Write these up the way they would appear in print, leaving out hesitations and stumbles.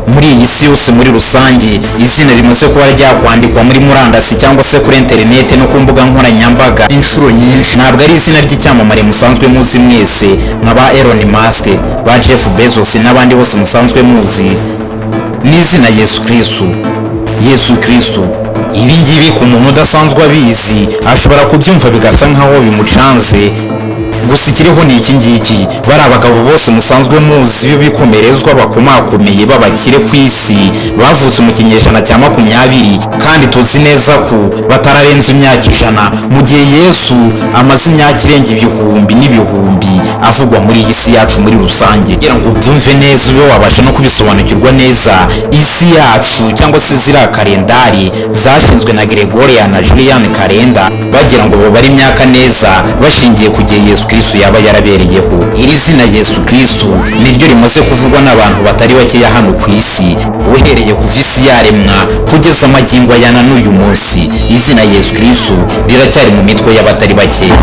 Muri iyi si yose muri rusange, izina rimaze kuba ryakwandikwa muri murandasi cyangwa se kuri interineti no ku mbuga nkoranyambaga inshuro nyinshi, ntabwo ari izina ry'icyamamare musanzwe muzi mwese nka ba Elon Musk, ba Jeff Bezos n'abandi bose musanzwe muzi. Ni izina Yesu Kristo. Yesu Kristo, ibi ngibi ku muntu udasanzwe abizi ashobora kubyumva bigasa nkaho bimucanze. Gusa ikiriho ni iki ngiki: bari abagabo bose musanzwe muzi b'ibikomerezwa bakomakomeye b'abakire ku isi bavutse mu kinyejana cya 20, kandi tuzi neza ko batararenza imyaka 100, mu gihe Yesu amaze imyaka irenga ibihumbi n'ibihumbi avugwa muri iyi si yacu muri rusange. Kugira ngo ubyumve neza, ube wabasha no kubisobanukirwa neza, isi yacu cyangwa se ziriya kalendari zashinzwe na Gregorian na Julian calendar, bagira ngo babare imyaka neza bashingiye ku gihe Yesu Kristo yaba yarabereyeho. Iri zina Yesu Kristo niryo rimaze kuvugwa n'abantu batari bakeya hano ku isi, uhereye kuva isi yaremwa kugeza amagingo aya na n'uyu munsi. Izina Yesu Kristo riracyari mu mitwe y'abatari bakeya.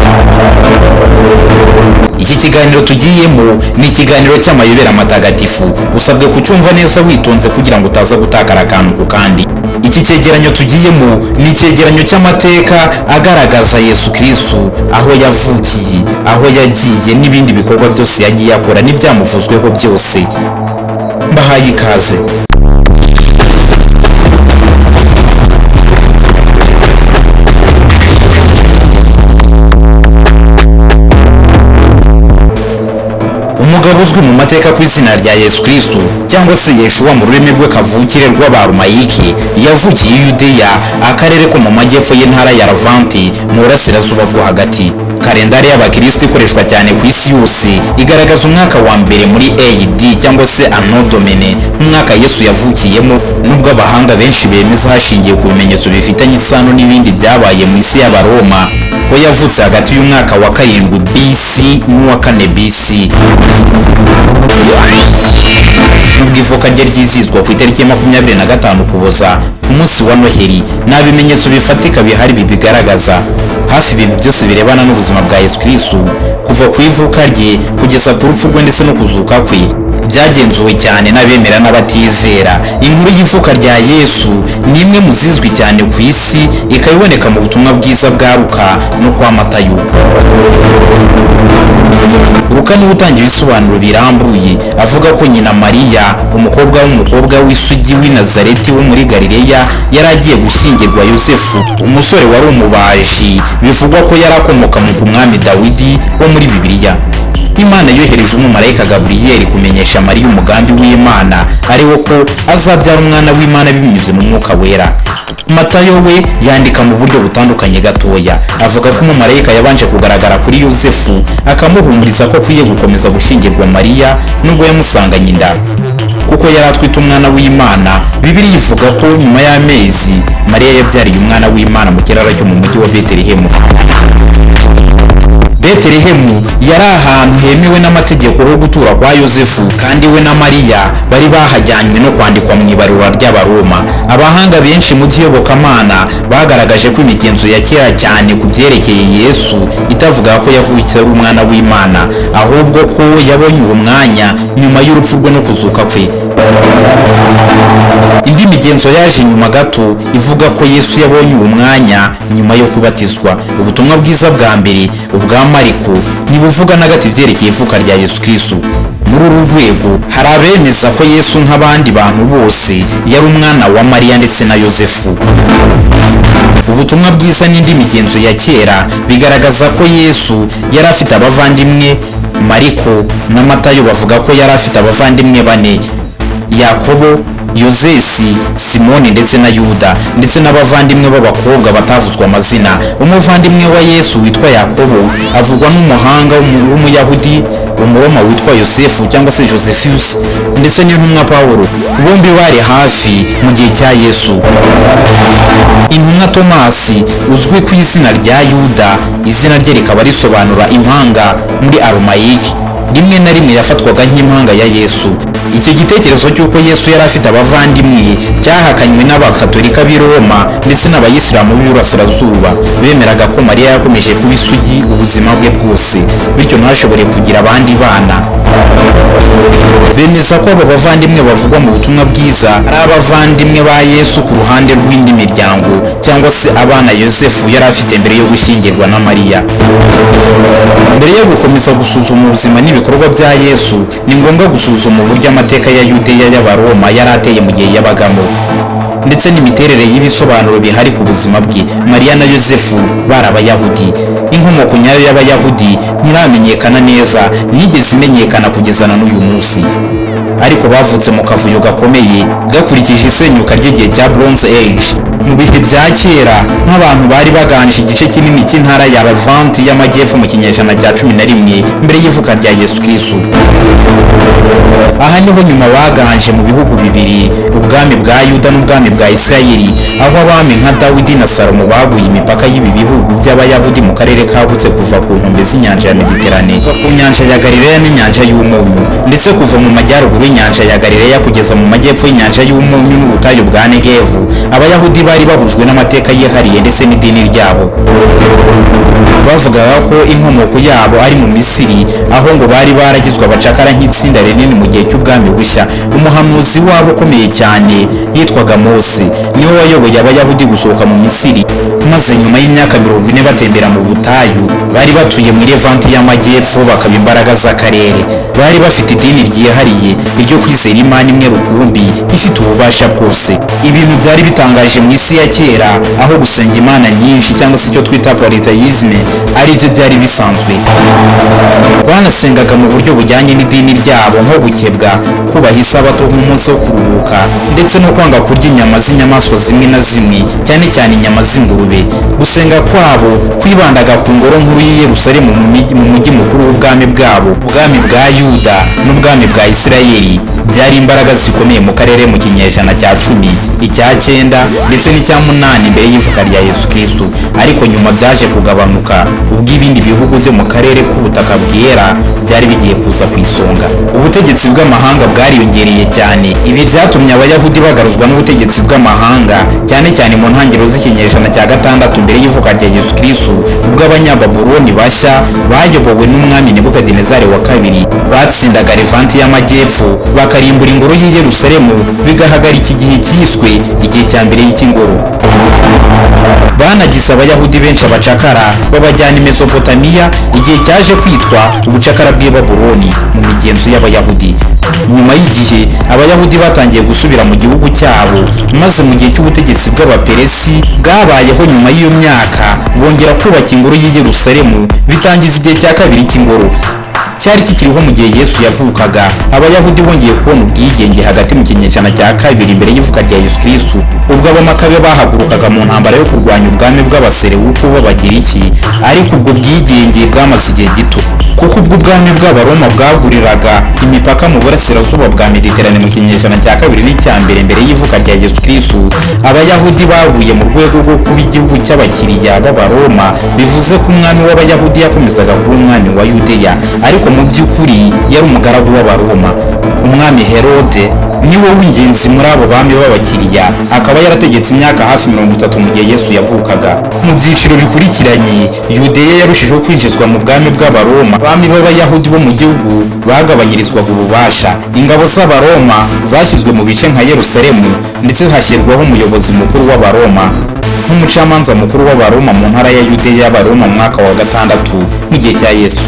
Iki kiganiro tugiyemo ni ikiganiro cy'amayobera matagatifu. Usabwe kucyumva neza witonze kugira ngo utaza gutakara akantu ku kandi. Iki cyegeranyo tugiyemo ni icyegeranyo cy'amateka agaragaza Yesu Kristo, aho yavukiye, aho yagiye n'ibindi bikorwa byose yagiye akora n'ibyamuvuzweho byose. Mbahaye ikaze. Umugabo uzwi mu mateka ku izina rya Yesu Kristo cyangwa se Yeshuwa mu rurimi rwe kavukire rw'Abarumayike, yavukiye i Yudeya, akarere ko mu majyepfo y'intara ya Lavanti mu burasirazuba bwo hagati. Kalendari y'abakristo ikoreshwa cyane ku isi yose igaragaza umwaka wa mbere muri AD cyangwa se Anno Domini nk'umwaka Yesu yavukiyemo, nubwo abahanga benshi bemeza hashingiwe ku bimenyetso bifitanye isano n'ibindi byabaye mu isi y'Abaroma ko yavutse hagati y'umwaka wa 7 BC n'uwa 4 BC. Nubwo ivuka rye ryizihizwa ku itariki ya 25 Ukuboza, ku munsi wa Noheli, nta bimenyetso bifatika bihari bibigaragaza. Hafi ibintu byose birebana n'ubuzima bwa Yesu Kristo, kuva ku ivuka rye kugeza ku rupfu rwe ndetse no kuzuka kwe, byagenzuwe cyane n'abemera n'abatizera. Inkuru y'ivuka rya Yesu ni imwe mu zizwi cyane ku isi, ikaba iboneka mu butumwa bwiza bwa Luka no kwa Matayo. Luka niwe utanga ibisobanuro birambuye, avuga ko nyina Mariya, umukobwa w'umukobwa w'isugi w'i Nazareti wo muri Galileya, yari agiye gushyingirwa Yosefu, umusore wari umubaji, bivugwa ko yari akomoka mu mwami Dawidi wo muri Bibiliya. Imana yohereje umumarayika Gaburiyeli kumenyesha Mariya umugambi w'Imana, ari wo ko azabyara umwana w'Imana binyuze mu mwuka wera. Matayo we yandika mu buryo butandukanye gatoya, avuga ko umumarayika yabanje kugaragara kuri Yosefu akamuhumuriza ko akwiye gukomeza gushyingirwa Mariya nubwo yamusanganye inda, kuko yari atwite umwana w'Imana. Bibiliya ivuga ko nyuma y'amezi Mariya yabyariye umwana w'Imana mu kiraro cyo mu mujyi wa Betelehemu. Betelehemu yari ahantu hemewe n'amategeko ho gutura kwa Yosefu, kandi we na Mariya bari bahajyanywe no kwandikwa mu ibarura ry'Abaroma. Abahanga benshi mu by'iyobokamana bagaragaje ko imigenzo ya kera cyane ku byerekeye Yesu itavuga ko yavutse ari umwana w'Imana, ahubwo ko yabonye uwo mwanya nyuma y'urupfu rwe no kuzuka kwe. Indi migenzo yaje nyuma gato ivuga ko Yesu yabonye uwo mwanya nyuma yo kubatizwa. Ubutumwa bwiza bwa mbere, ubwa Mariko, ntibuvuga na gato ibyerekeye ivuka rya Yesu Kristo. Muri uru rwego hari abemeza ko Yesu nk'abandi bantu bose yari umwana wa Mariya ndetse na Yosefu. Ubutumwa bwiza n'indi migenzo ya kera bigaragaza ko Yesu yari afite abavandimwe. Mariko na Matayo bavuga ko yari afite abavandimwe bane: Yakobo, Yozesi, Simoni ndetse na Yuda, ndetse n'abavandimwe b'abakobwa batavuzwe amazina. Umuvandimwe wa Yesu witwa Yakobo avugwa n'umuhanga w'Umuyahudi Umuroma witwa Yosefu cyangwa se Josephus ndetse n'intumwa Pawulo. Bombi bari hafi mu gihe cya Yesu. Intumwa Tomasi uzwi ku izina rya Yuda, izina rye rikaba risobanura impanga muri Arumayiki, rimwe na rimwe yafatwaga nk'impanga ya Yesu. Icyo gitekerezo cy'uko Yesu yari afite abavandimwe cyahakanywe n'Abakatolika b'i Roma ndetse n'Abayisilamu b'Iburasirazuba bemeraga ko Mariya yakomeje kuba isugi ubuzima bwe bwose, bityo ntashobore kugira abandi bana. Bemeza ko abo bavandimwe bavugwa mu butumwa bwiza ari abavandimwe ba Yesu ku ruhande rw'indi miryango, cyangwa se abana Yosefu yari afite mbere yo gushyingirwa na Mariya. Mbere yo gukomeza gusuzuma ubuzima n'ibikorwa bya Yesu, ni ngombwa gusuzuma uburyo amateka ya Yudeya y'Abaroma yari ateye mu gihe yabagamo, ndetse n'imiterere y'ibisobanuro bihari ku buzima bwe. Mariya na Yosefu bari Abayahudi. Inkomoko nyayo y'Abayahudi ntiramenyekana neza, ntiyigeze imenyekana kugeza na n'uyu munsi, ariko bavutse mu kavuyo gakomeye gakurikije isenyuka ry'igihe cya Bronze Age. Mu bihe bya kera, nk'abantu bari baganje igice kinini cy'intara ya Levant y'Amajyepfo mu kinyejana cya 11 mbere y'ivuka rya Yesu Kristo. Aha niho nyuma baganje mu bihugu bibiri, ubwami bwa Yuda n'ubwami bwa Isirayeli, aho abami nka Dawidi na Salomo baguye imipaka y'ibi bihugu by'Abayahudi mu karere kagutse kuva ku nkombe z'inyanja ya Mediterane, ku nyanja ya Galileya n'inyanja y'Umunyu, ndetse kuva mu majyaruguru y'inyanja ya Galileya kugeza mu majyepfo y'inyanja y'Umunyu n'ubutayu bwa Negevu. Abayahudi bari bahujwe n'amateka yihariye ndetse n'idini ryabo. Bavugaga ko inkomoko yabo ari mu Misiri, aho ngo bari baragizwe abacakara nk'itsinda rinini mu gihe cy'ubwami bushya. Umuhanuzi wabo ukomeye cyane yitwaga Mose, niwe wayoboye Abayahudi gusohoka mu Misiri, maze nyuma y'imyaka 40 batembera mu butayu. Bari batuye muri Levant y'Amajyepfo, bakaba imbaraga z'akarere. Bari bafite idini ryihariye, iryo kwizera Imana imwe rukumbi ifite ububasha bwose, ibintu byari bitangaje mu isi ya kera, aho gusenga imana nyinshi cyangwa se icyo twita polytheisme ari byo byari bisanzwe. Banasengaga mu buryo bujyanye n'idini ryabo, nko gukebwa, kubaha isabato nk'umunsi wo kuruhuka, ndetse no kwanga kurya inyama z'inyamaswa zimwe na zimwe, cyane cyane inyama z'ingurube. Gusenga kwabo kwibandaga ku ngoro nkuru y'i Yerusalemu, mu mujyi mukuru w'ubwami bwabo. Ubwami bwa Yuda n'ubwami bwa Isirayeli byari imbaraga zikomeye mu karere mu kinyejana cya 10, icya 9 ndetse n'icya 8 mbere y'ivuka rya Yesu Kristo, ariko nyuma byaje kugabanuka ubwo ibindi bihugu byo mu karere k'ubutaka bwera byari bigiye kuza ku isonga. Ubutegetsi bw'amahanga bwariyongereye cyane. Ibi byatumye Abayahudi bagaruzwa n'ubutegetsi bw'amahanga, cyane cyane mu ntangiriro z'ikinyejana cya 6 mbere y'ivuka rya Yesu Kristo, ubwo Abanyababuloni bashya bayobowe n'umwami Nebukadinezari wa kabiri batsindaga Levant y'Amajyepfo, bakarimbura ingoro y'i Yerusalemu, bigahagarika igihe cyiswe igihe cya mbere y'ikingoro. Banagize Abayahudi benshi abacakara, babajyana i Mesopotamiya, igihe cyaje kwitwa ubucakara bw'i Babuloni mu migenzo y'Abayahudi. Nyuma y'igihe, Abayahudi batangiye gusubira mu gihugu cyabo, maze mu gihe cy'ubutegetsi bw'Abaperesi bwabayeho nyuma y'iyo myaka, bongera kubaka ingoro y'i Yerusalemu, bitangiza igihe cya kabiri cy'ingoro cyari kikiriho mu gihe Yesu yavukaga. Abayahudi bongeye kubona ubwigenge hagati mu kinyejana cya 2 mbere y'ivuka rya Yesu Kristo, ubwo Abamakabe bahagurukaga mu ntambara yo kurwanya ubwami bw'Abaselewuku b'Abagiriki. Ariko ubwo bwigenge bwamaze igihe gito, kuko ubwo ubwami bw'Abaroma bwaguriraga imipaka mu burasirazuba bwa Mediterane mu kinyejana cya 2 n'icya 1 mbere y'ivuka rya Yesu Kristo, Abayahudi baguye mu rwego rwo kuba igihugu cy'abakiriya b'Abaroma, bivuze ko umwami w'Abayahudi yakomezaga kuba umwami wa Yudeya, ariko mu by'ukuri yari umugaragu w'Abaroma. Umwami Herode niwe w'ingenzi muri abo bami b'abakiriya, akaba yarategetse imyaka hafi 30 mu gihe Yesu yavukaga. Mu byiciro bikurikiranye, Yudeya yarushijeho kwinjizwa mu bwami bw'Abaroma. Abami b'Abayahudi bo mu gihugu bagabanyirizwaga ububasha. Ingabo z'Abaroma zashyizwe mu bice nka Yerusalemu, ndetse hashyirwaho umuyobozi mukuru w'Abaroma nk'umucamanza mukuru w'Abaroma mu ntara ya Yudeya y'Abaroma mu mwaka wa 6 mu gihe cya Yesu.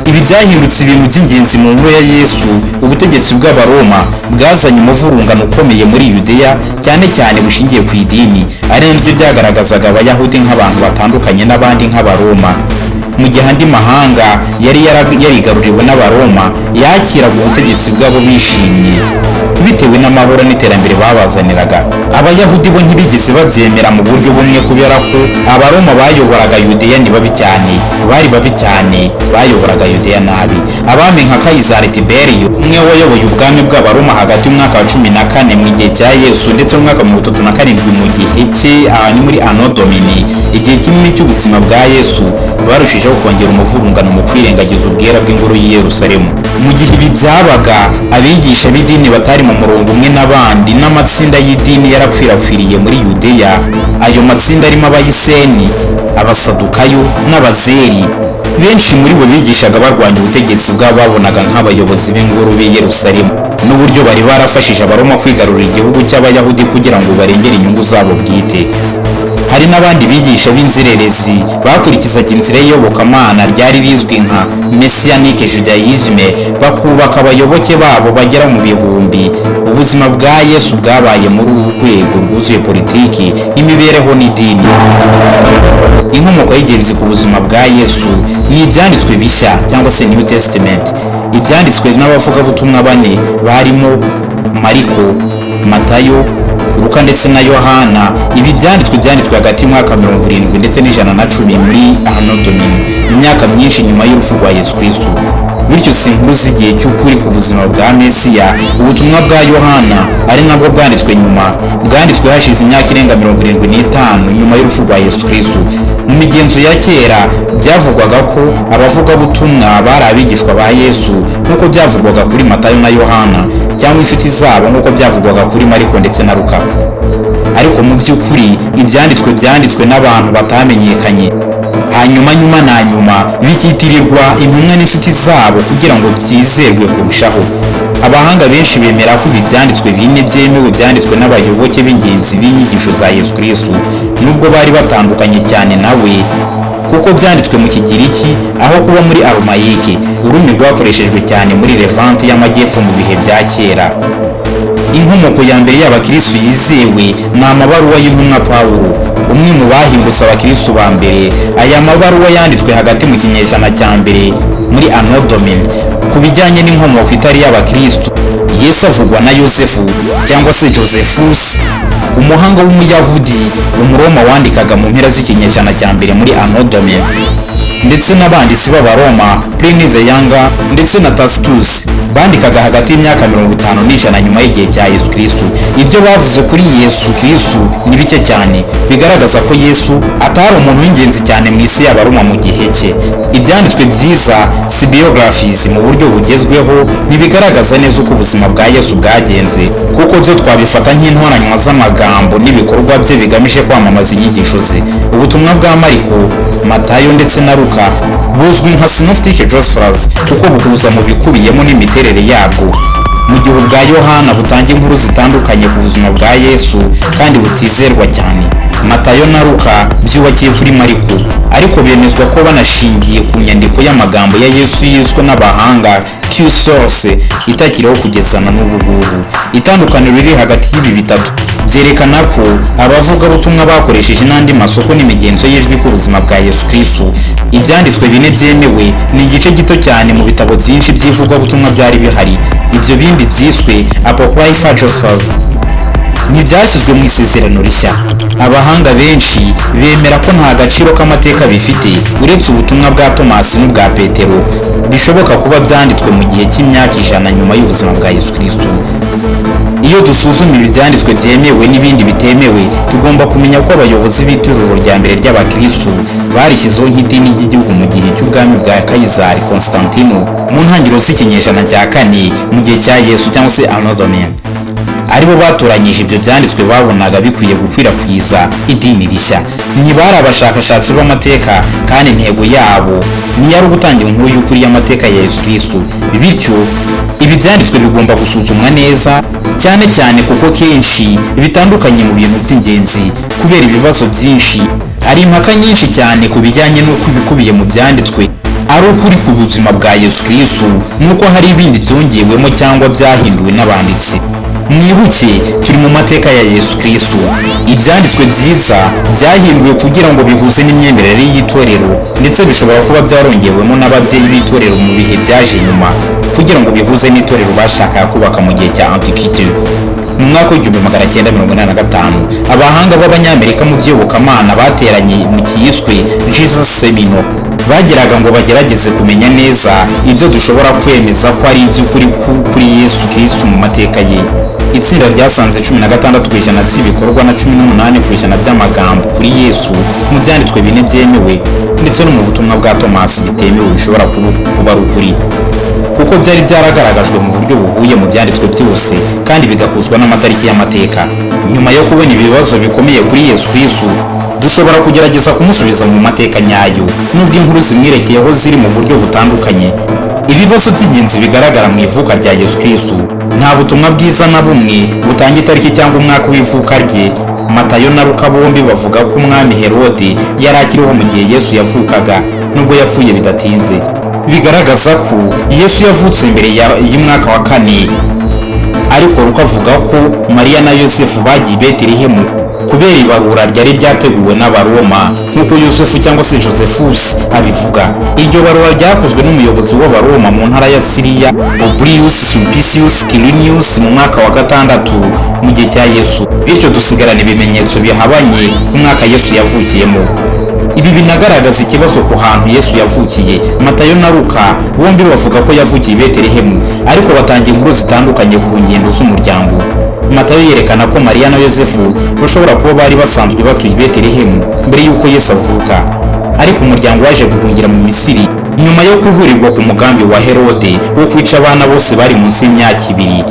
Ibi byahindutse ibintu by'ingenzi mu nkuru ya Yesu. Ubutegetsi bw'Abaroma bwazanye umuvurungano ukomeye muri Yudeya, cyane cyane bushingiye ku idini, ari naryo ryagaragazaga Abayahudi nk'abantu batandukanye n'abandi nk'Abaroma. Mu gihe andi mahanga yari yarigaruriwe n'Abaroma yakiraga ubutegetsi bwabo bishimye bitewe n'amahoro n'iterambere babazaniraga, Abayahudi bo ntibigeze babyemera mu buryo bumwe, kubera ko Abaroma bayoboraga Yudeya ni babi cyane, bari babi cyane, bayoboraga Yudeya nabi. Abami nka Kayizari Tiberiyo, umwe wayoboye ubwami bw'Abaroma hagati y'umwaka wa 14 mu gihe cya Yesu ndetse n'umwaka wa 37 mu gihe cye, aha ni muri Anno Domini, igihe kinini cy'ubuzima bwa Yesu, barushijeho kongera umuvurungano mu kwirengagiza ubwera bw'ingoro y'i Yerusalemu. Mu gihe ibi byabaga, abigisha b'idini batari mu murongo umwe n'abandi n'amatsinda y'idini yarakwirakwiriye muri Yudeya. Ayo matsinda arimo Abayiseni, Abasadukayo n'Abazeri. Benshi muri bo bigishaga barwanya ubutegetsi bw'ababonaga nk'abayobozi b'ingoro b'i Yerusalemu n'uburyo bari barafashije Abaroma kwigarurira igihugu cy'Abayahudi kugira ngo barengere inyungu zabo bwite. Hari n'abandi bigisha b'inzererezi bakurikizaga inzira y'iyobokamana ryari rizwi nka Messianic Judaism, bakubaka abayoboke babo bagera mu bihumbi. Ubuzima bwa Yesu bwabaye muri uru rwego rwuzuye politiki, imibereho n'idini. Inkomoko y'ingenzi ku buzima bwa Yesu ni ibyanditswe bishya cyangwa se New Testament, ibyanditswe n'abavugabutumwa bane barimo Mariko, Matayo, Luka ndetse na Yohana. Ibi byanditswe byanditswe hagati y'umwaka 70 ndetse n'110 muri Anno Domini, imyaka myinshi nyuma y'urupfu rwa Yesu Kristo. Bityo si inkuru z'igihe cy'ukuri ku buzima bwa Mesiya. Ubutumwa bwa Yohana, ari nabwo bwanditswe nyuma, bwanditswe hashize imyaka irenga 75 nyuma y'urupfu rwa Yesu Kristo. Mu migenzo ya kera byavugwaga ko abavugabutumwa bari abigishwa ba Yesu, nk'uko byavugwaga kuri Matayo na Yohana, cyangwa inshuti zabo, nk'uko byavugwaga kuri Mariko ndetse na Luka. Ariko mu by'ukuri ibyanditswe byanditswe n'abantu batamenyekanye, hanyuma nyuma na nyuma bikitirirwa intumwa n'inshuti zabo kugira ngo byizerwe kurushaho. Abahanga benshi bemera ko ibi byanditswe bine byemewe byanditswe n'abayoboke b'ingenzi b'inyigisho za Yesu Kristo, nubwo bari batandukanye cyane nawe, kuko byanditswe mu Kigiriki aho kuba muri Aromayike, ururimi rwakoreshejwe cyane muri Levante y'Amajyepfo mu bihe bya kera. Inkomoko ya mbere y'abakristu yizewe ni amabaruwa y'intumwa Pawulo, umwe mu bahimbutse abakristu ba mbere. Aya mabaruwa yanditswe hagati mu kinyejana cya mbere muri Anno Domini. Ku bijyanye n'inkomoko itari y'abakristu, Yesu avugwa na Yosefu cyangwa se Josephus, umuhanga w'Umuyahudi Umuroma wandikaga mu mpera z'ikinyejana cya mbere muri Anno Domini, ndetse n'abanditsi b'Abaroma Pliny the Younger ndetse na Tacitus bandikaga hagati y'imyaka 50 n'100 nyuma y'igihe cya Yesu Kristo. Ibyo bavuze kuri Yesu Kristo ni bike cyane, bigaragaza ko Yesu atari umuntu w'ingenzi cyane mu isi y'Abaroma mu gihe cye. Ibyanditswe byiza si biographies mu buryo bugezweho, ntibigaragaza neza uko ubuzima bwa Yesu bwagenze, kuko byo twabifata nk'intoranywa z'amagambo n'ibikorwa bye bigamije kwamamaza inyigisho ze. Ubutumwa bwa Mariko, Matayo ndetse na Luka buzwi nka Synoptic Gospels kuko buhuza mu bikubiyemo n'imiterere yabwo, mu gihe ubwa Yohana butanga inkuru zitandukanye ku buzima bwa Yesu kandi butizerwa cyane. Matayo na Luka byubakiye kuri Mariko, ariko bemezwa ko banashingiye ku nyandiko y'amagambo ya Yesu yiswe n'abahanga Q source, itakiriho kugeza na n'ubu ngubu. Itandukaniro riri hagati y'ibi bitatu byerekana ko abavugabutumwa bakoresheje n'andi masoko n'imigenzo y'ijwi ku buzima bwa Yesu Kristo. Ibyanditswe bine byemewe ni igice gito cyane mu bitabo byinshi by'ivugabutumwa byari bihari. Ibyo bindi byiswe Apocrypha Gospels ntibyashyizwe mu Isezerano Rishya. Abahanga benshi bemera ko nta gaciro k'amateka bifite uretse ubutumwa bwa Tomasi n'ubwa Petero, bishoboka kuba byanditswe mu gihe cy'imyaka 100 nyuma y'ubuzima bwa Yesu Kristo. Iyo dusuzuma ibi byanditswe byemewe n'ibindi bitemewe, tugomba kumenya ko abayobozi b'itorero rya mbere ry'abakristu barishyizeho nk'idini ry'igihugu mu gihe cy'ubwami bwa Kayizari Constantino mu ntangiriro z'ikinyejana cya kane mu gihe cya Yesu cyangwa se Anno Domini, aribo batoranyije ibyo byanditswe babonaga bikwiye gukwirakwiza idini rishya. Ntibari abashakashatsi b'amateka, kandi intego yabo ntiyari ugutanga inkuru y'ukuri y'amateka ya Yesu Kristo. Bityo ibi byanditswe bigomba gusuzumwa neza cyane cyane, kuko kenshi bitandukanye mu bintu by'ingenzi. Kubera ibibazo byinshi, hari impaka nyinshi cyane ku bijyanye n'uko ibikubiye mu byanditswe ari ukuri ku buzima bwa Yesu Kristo, n'uko hari ibindi byongewemo cyangwa byahinduwe n'abanditsi. Mwibuke, turi mu mateka ya Yesu Kristo. Ibyanditswe byiza byahinduwe kugira ngo bihuze n'imyemerere y'itorero, ndetse bishobora kuba byarongewemo n'ababyeyi b'itorero mu bihe byaje nyuma kugira ngo bihuze n'itorero bashakaga kubaka mu gihe cya Antiquité. Mu mwaka w'1985, abahanga b'Abanyamerika mu by'iyobokamana bateranye mu cyiswe Jesus Seminar, bagiraga ngo bagerageze kumenya neza ibyo dushobora kwemeza ko ari iby'ukuri kuri Yesu Kristo mu mateka ye. Itsinda ryasanze 16% by'ibikorwa na 18% by'amagambo kuri Yesu mu byanditswe bine byemewe ndetse no mu butumwa bwa Tomasi bitemewe bishobora kuba ari ukuri, kuko byari byaragaragajwe mu buryo buhuye mu byanditswe byose kandi bigahuzwa n'amatariki y'amateka. Nyuma yo kubona ibibazo bikomeye kuri Yesu Kristo, Dushobora kugerageza kumusubiza mu mateka nyayo, nubwo inkuru zimwerekeyeho ziri mu buryo butandukanye. Ibibazo by'ingenzi bigaragara mu ivuka rya Yesu Kristo: nta butumwa bwiza na bumwe butanga itariki cyangwa umwaka w'ivuka rye. Matayo na Luka bombi bavuga ko umwami Herode yari akiriho mu gihe Yesu yavukaga, nubwo yapfuye bidatinze, bigaragaza ko Yesu yavutse mbere y'umwaka wa kane. Ariko Luka avuga ko Mariya na Yosefu bagiye i Betelehemu kubera ibarura ryari ryateguwe n'Abaroma, nk'uko Yosefu cyangwa se Josephus abivuga. Iryo barura ryakozwe n'umuyobozi w'Abaroma mu ntara ya Siriya, Publius Sulpicius Quirinius, mu mwaka wa 6 mu gihe cya Yesu. Bityo dusigarana ibimenyetso bihabanye ku mwaka Yesu yavukiyemo. Ibi binagaragaza ikibazo ku hantu Yesu yavukiye. Matayo na Luka bombi bavuga ko yavukiye i Betelehemu, ariko batanga inkuru zitandukanye ku ngendo z'umuryango. Matayo yerekana ko Mariya na Yosefu bashobora kuba bari basanzwe batuye i Betelehemu mbere y'uko Yesu avuka, ariko umuryango waje guhungira mu Misiri nyuma yo kuburirwa ku mugambi wa Herode wo kwica abana bose bari munsi y'imyaka 2.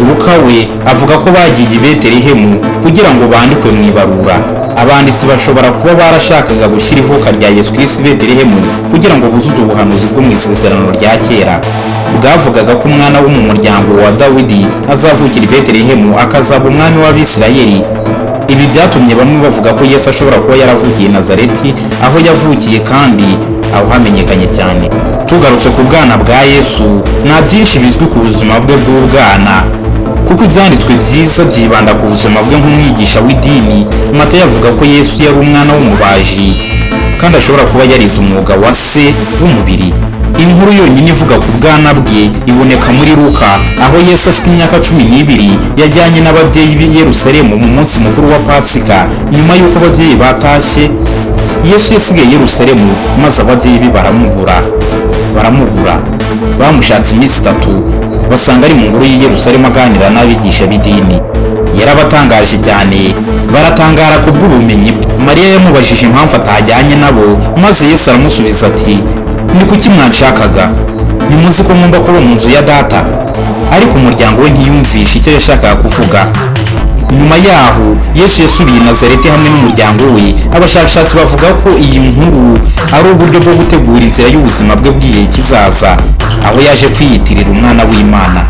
Luka we avuga ko bagiye i Betelehemu kugira ngo bandikwe mu ibarura. Abanditsi bashobora kuba barashakaga gushyira ivuka rya Yesu Kristo i Betelehemu kugira ngo buzuze ubuhanuzi bwo mu Isezerano rya Kera bwavugaga ko umwana wo mu muryango wa Dawidi azavukira i Betelehemu, akazaba umwami w'Abisirayeli. Ibi byatumye bamwe bavuga ko Yesu ashobora kuba yaravukiye i Nazareti, aho yavukiye kandi aho hamenyekanye cyane. Tugarutse ku bwana bwa Yesu, nta byinshi bizwi ku buzima bwe bw'ubwana, kuko ibyanditswe byiza byibanda ku buzima bwe nk'umwigisha w'idini. Matayo avuga ko Yesu yari umwana w'umubaji kandi ashobora kuba yarize umwuga wa se w'umubiri. Inkuru yonyine ivuga ku bwana bwe iboneka muri Luka, aho Yesu afite imyaka 12 yajyanye n'ababyeyi b'i Yerusalemu mu munsi mukuru wa Pasika. Nyuma y'uko ababyeyi batashye, Yesu yasigaye i Yerusalemu, maze ababyeyi be baramubura. Bamushatse iminsi 3, basanga ari mu ngoro y'i Yerusalemu aganira n'abigisha b'idini. Yarabatangaje cyane, baratangara ku bw'ubumenyi bwe. Mariya yamubajije impamvu atajyanye nabo, maze Yesu aramusubiza ati: "Ni kuki mwanshakaga? Ntimuzi ko ngomba kuba mu nzu ya Data?" Ariko umuryango we ntiyumvishe icyo yashakaga kuvuga. Nyuma yaho Yesu yasubiye i Nazareti hamwe n'umuryango we. Abashakashatsi bavuga ko iyi nkuru ari uburyo bwo gutegura inzira y'ubuzima bwe bw'igihe kizaza, aho yaje kwiyitirira umwana w'Imana.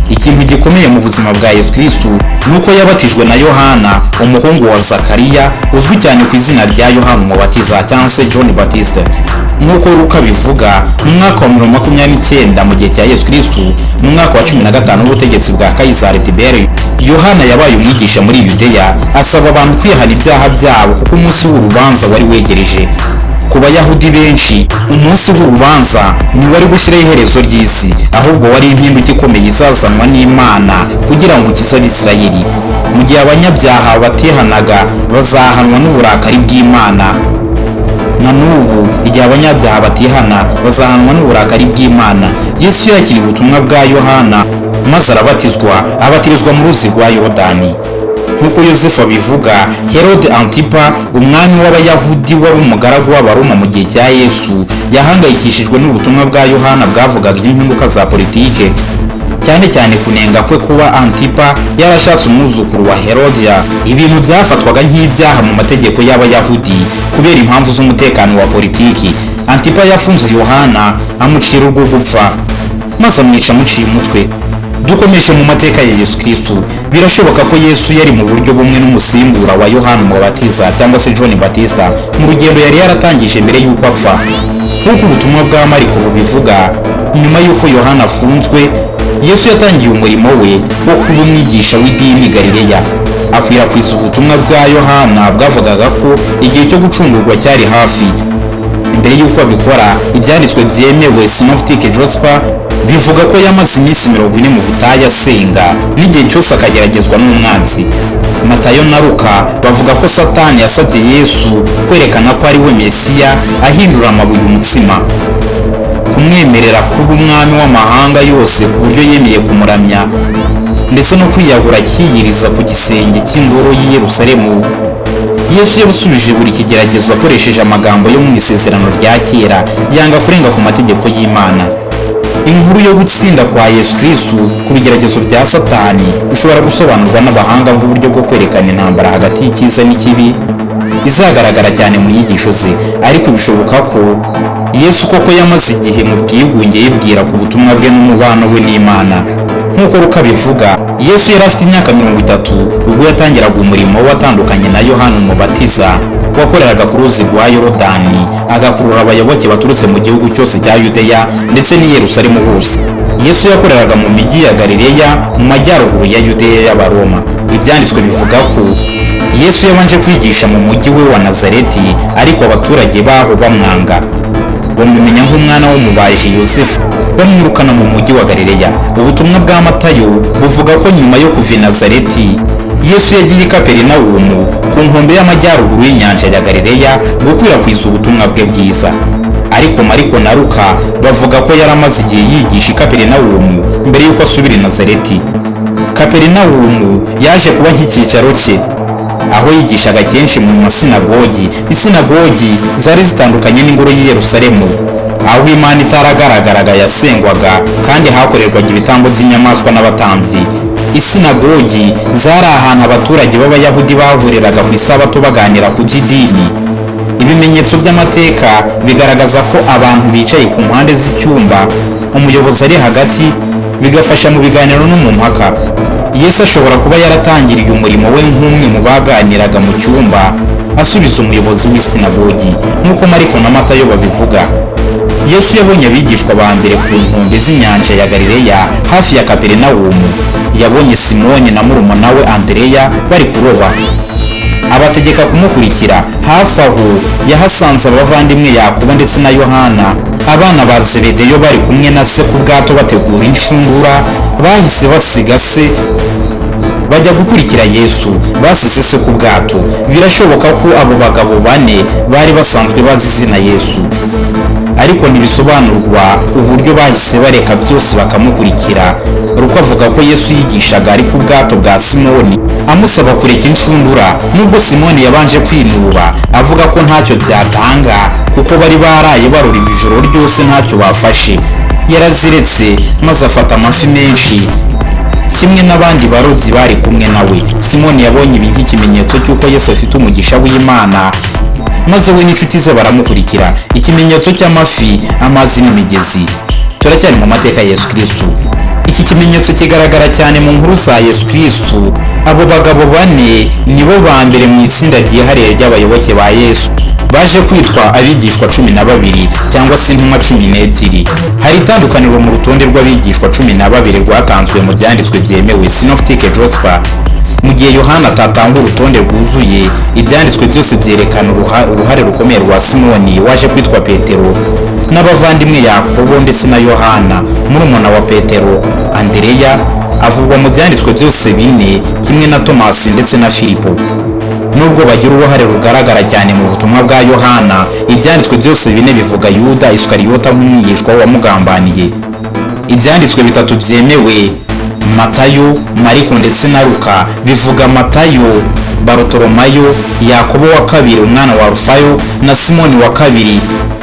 Ikintu gikomeye mu buzima bwa Yesu Kristo ni uko yabatijwe na Yohana, umuhungu wa Zakariya, uzwi cyane ku izina rya Yohana Umubatiza cyangwa se John Baptiste, nk'uko Luka bivuga, mu mwaka wa 29 mu gihe cya Yesu Kristo, mu mwaka wa 15 w'ubutegetsi bwa Kayisari Tiberi. Yohana yabaye umwigisha muri Yudeya, asaba abantu kwihana ibyaha byabo kuko umunsi w'urubanza wari wegereje. Ku Bayahudi benshi, umunsi w'urubanza ntiwari gushyiraho iherezo ry'isi, ahubwo wari impinduka ikomeye izazanwa n'Imana kugira ngo ukize Abisirayeli. Mu gihe abanyabyaha batihanaga, bazahanwa n'uburakari bw'Imana. Na n'ubu, igihe abanyabyaha batihana, bazahanwa n'uburakari bw'Imana. Yesu yakiriye ubutumwa bwa Yohana maze arabatizwa, abatirizwa mu ruzi rwa Yorodani. Nk'uko Yosefu abivuga, Herode Antipa, umwami w'Abayahudi wari umugaragu w'Abaroma mu gihe cya Yesu, yahangayikishijwe n'ubutumwa bwa Yohana bwavugaga impinduka za politike, cyane cyane kunenga kwe kuba Antipa yarashatse umwuzukuru wa Herodia, ibintu byafatwaga nk'ibyaha mu mategeko y'Abayahudi. Kubera impamvu z'umutekano wa politiki, Antipa yafunze Yohana, amucira urwo gupfa, maze amwica amuciye umutwe. Dukomeje mu mateka ya Yesu Kristo, birashoboka ko Yesu yari mu buryo bumwe n'umusimbura wa Yohana Umubatiza cyangwa se John Batista mu rugendo yari yaratangije mbere y'uko apfa. Nk'uko ubutumwa bwa Mariko bubivuga, nyuma y'uko Yohana afunzwe, Yesu yatangiye umurimo we wo kuba umwigisha w'idini i Galileya, akwirakwiza ubutumwa bwa Yohana bwavugaga ko igihe cyo gucungurwa cyari hafi. Mbere y'uko abikora, ibyanditswe byemewe, Synoptic Gospel, bivuga ko yamaze iminsi 40 mu butayu asenga, n'igihe cyose akageragezwa n'umwanzi. Matayo na Luka bavuga ko Satani yasabye Yesu kwerekana ko ari we Mesiya ahindura amabuye umutsima, kumwemerera kuba umwami w'amahanga yose ku buryo yemeye kumuramya, ndetse no kwiyahura akiyiriza ku gisenge cy'ingoro y'i Yerusalemu. Yesu yabasubije buri kigeragezo akoresheje amagambo yo mu Isezerano rya Kera, yanga kurenga ku mategeko y'Imana. Inkuru yo gutsinda kwa Yesu Kristo ku bigeragezo bya Satani ishobora gusobanurwa n'abahanga nk'uburyo bwo kwerekana intambara hagati y'icyiza n'ikibi. izagaragara cyane mu nyigisho ze. Ariko bishoboka ko Yesu koko yamaze igihe mu bwigunge yibwira ku butumwa bwe n'umubano we n'Imana. Nk'uko Luka bivuga, Yesu yari afite imyaka 30 ubwo yatangiraga umurimo we atandukanye na Yohana Umubatiza, wakoreraga ku ruzi rwa Yorodani, agakurura abayoboke baturutse mu gihugu cyose cya Yudeya ndetse n'i Yerusalemu hose. Yesu yakoreraga mu mijyi ya Galileya mu majyaruguru ya Yudeya y'Abaroma. Ibyanditswe bivuga ko Yesu yabanje kwigisha mu mujyi we wa Nazareti, ariko abaturage baho bamwanga, bamumenya nk'umwana w'umubaji Yosefu, bamwirukana mu mujyi wa Galileya. Ubutumwa bwa Matayo buvuga ko nyuma yo kuva i Nazareti, Yesu yagiye i Kaperinawumu ku nkombe y'amajyaruguru y'inyanja ya Galileya gukwirakwiza ubutumwa bwe bwiza. Ariko Mariko na Luka bavuga ko yari amaze igihe yigisha i Kaperinawumu mbere y'uko asubira i Nazareti. Kaperinawumu yaje kuba nk'icyicaro cye, aho yigishaga kenshi mu masinagogi. Isinagogi zari zitandukanye n'ingoro y'i Yerusalemu, aho Imana itaragaragaraga yasengwaga kandi hakorerwaga ibitambo by'inyamaswa n'abatambyi. Isinagogi zari ahantu abaturage b'Abayahudi bahuriraga ku isabato baganira ku by'idini. Ibimenyetso by'amateka bigaragaza ko abantu bicaye ku mpande z'icyumba, umuyobozi ari hagati, bigafasha mu biganiro no mu mpaka. Yesu ashobora kuba yaratangiriye umurimo we nk'umwe mu baganiraga mu cyumba, asubiza umuyobozi w'isinagogi, nk'uko Mariko na Matayo babivuga. Yesu yabonye abigishwa ba mbere ku nkombe z'inyanja ya Galileya hafi ya Kaperinawumu. Yabonye Simoni na murumuna we Andereya bari kuroba, abategeka kumukurikira. Hafi aho yahasanze abavandimwe Yakobo ndetse na Yohana, abana ba Zebedeyo, bari kumwe na se ku bwato bategura inshundura. Bahise basiga se bajya gukurikira Yesu. Basize se ku bwato. Birashoboka ko abo bagabo bane bari basanzwe bazi izina Yesu, ariko ntibisobanurwa uburyo bahise bareka byose bakamukurikira. Luka avuga ko Yesu yigishaga ari ku bwato bwa Simoni, amusaba kureka inshundura, nubwo Simoni yabanje kwinuba avuga ko ntacyo byatanga kuko bari baraye barura ijoro ryose ntacyo bafashe. Yaraziretse maze afata amafi menshi kimwe n'abandi barobyi bari kumwe nawe. Simoni yabonye ibi nk'ikimenyetso cy'uko Yesu afite umugisha w'Imana, maze we n'inshuti ze baramukurikira. Ikimenyetso cy'amafi, amazi n'imigezi. Turacyari mu mateka ya Yesu Kristo. Iki kimenyetso kigaragara cyane mu nkuru za Yesu Kristo. Abo bagabo bane nibo ba mbere mu itsinda ryihariye ry'abayoboke ba Yesu baje kwitwa abigishwa 12 cyangwa se intumwa 12. Hari itandukaniro mu rutonde rw'abigishwa 12 rwatanzwe mu byanditswe byemewe, Synoptic Gospel. Mu gihe Yohana atatanga urutonde rwuzuye, ibyanditswe byose byerekana uruhare rukomeye rwa Simoni waje kwitwa Petero n'abavandimwe Yakobo ndetse na Yohana. Murumuna wa Petero, Andereya, avugwa mu byanditswe byose bine kimwe na Tomasi ndetse na Filipo. Nubwo bagira uruhare rugaragara cyane mu butumwa bwa Yohana, ibyanditswe byose bine bivuga Yuda Isikariyota nk'umwigishwa wamugambaniye. Ibyanditswe bitatu byemewe, Matayo, Mariko ndetse na Luka, bivuga Matayo, Barutolomayo, Yakobo wa kabiri umwana wa Alufayo na Simoni wa kabiri.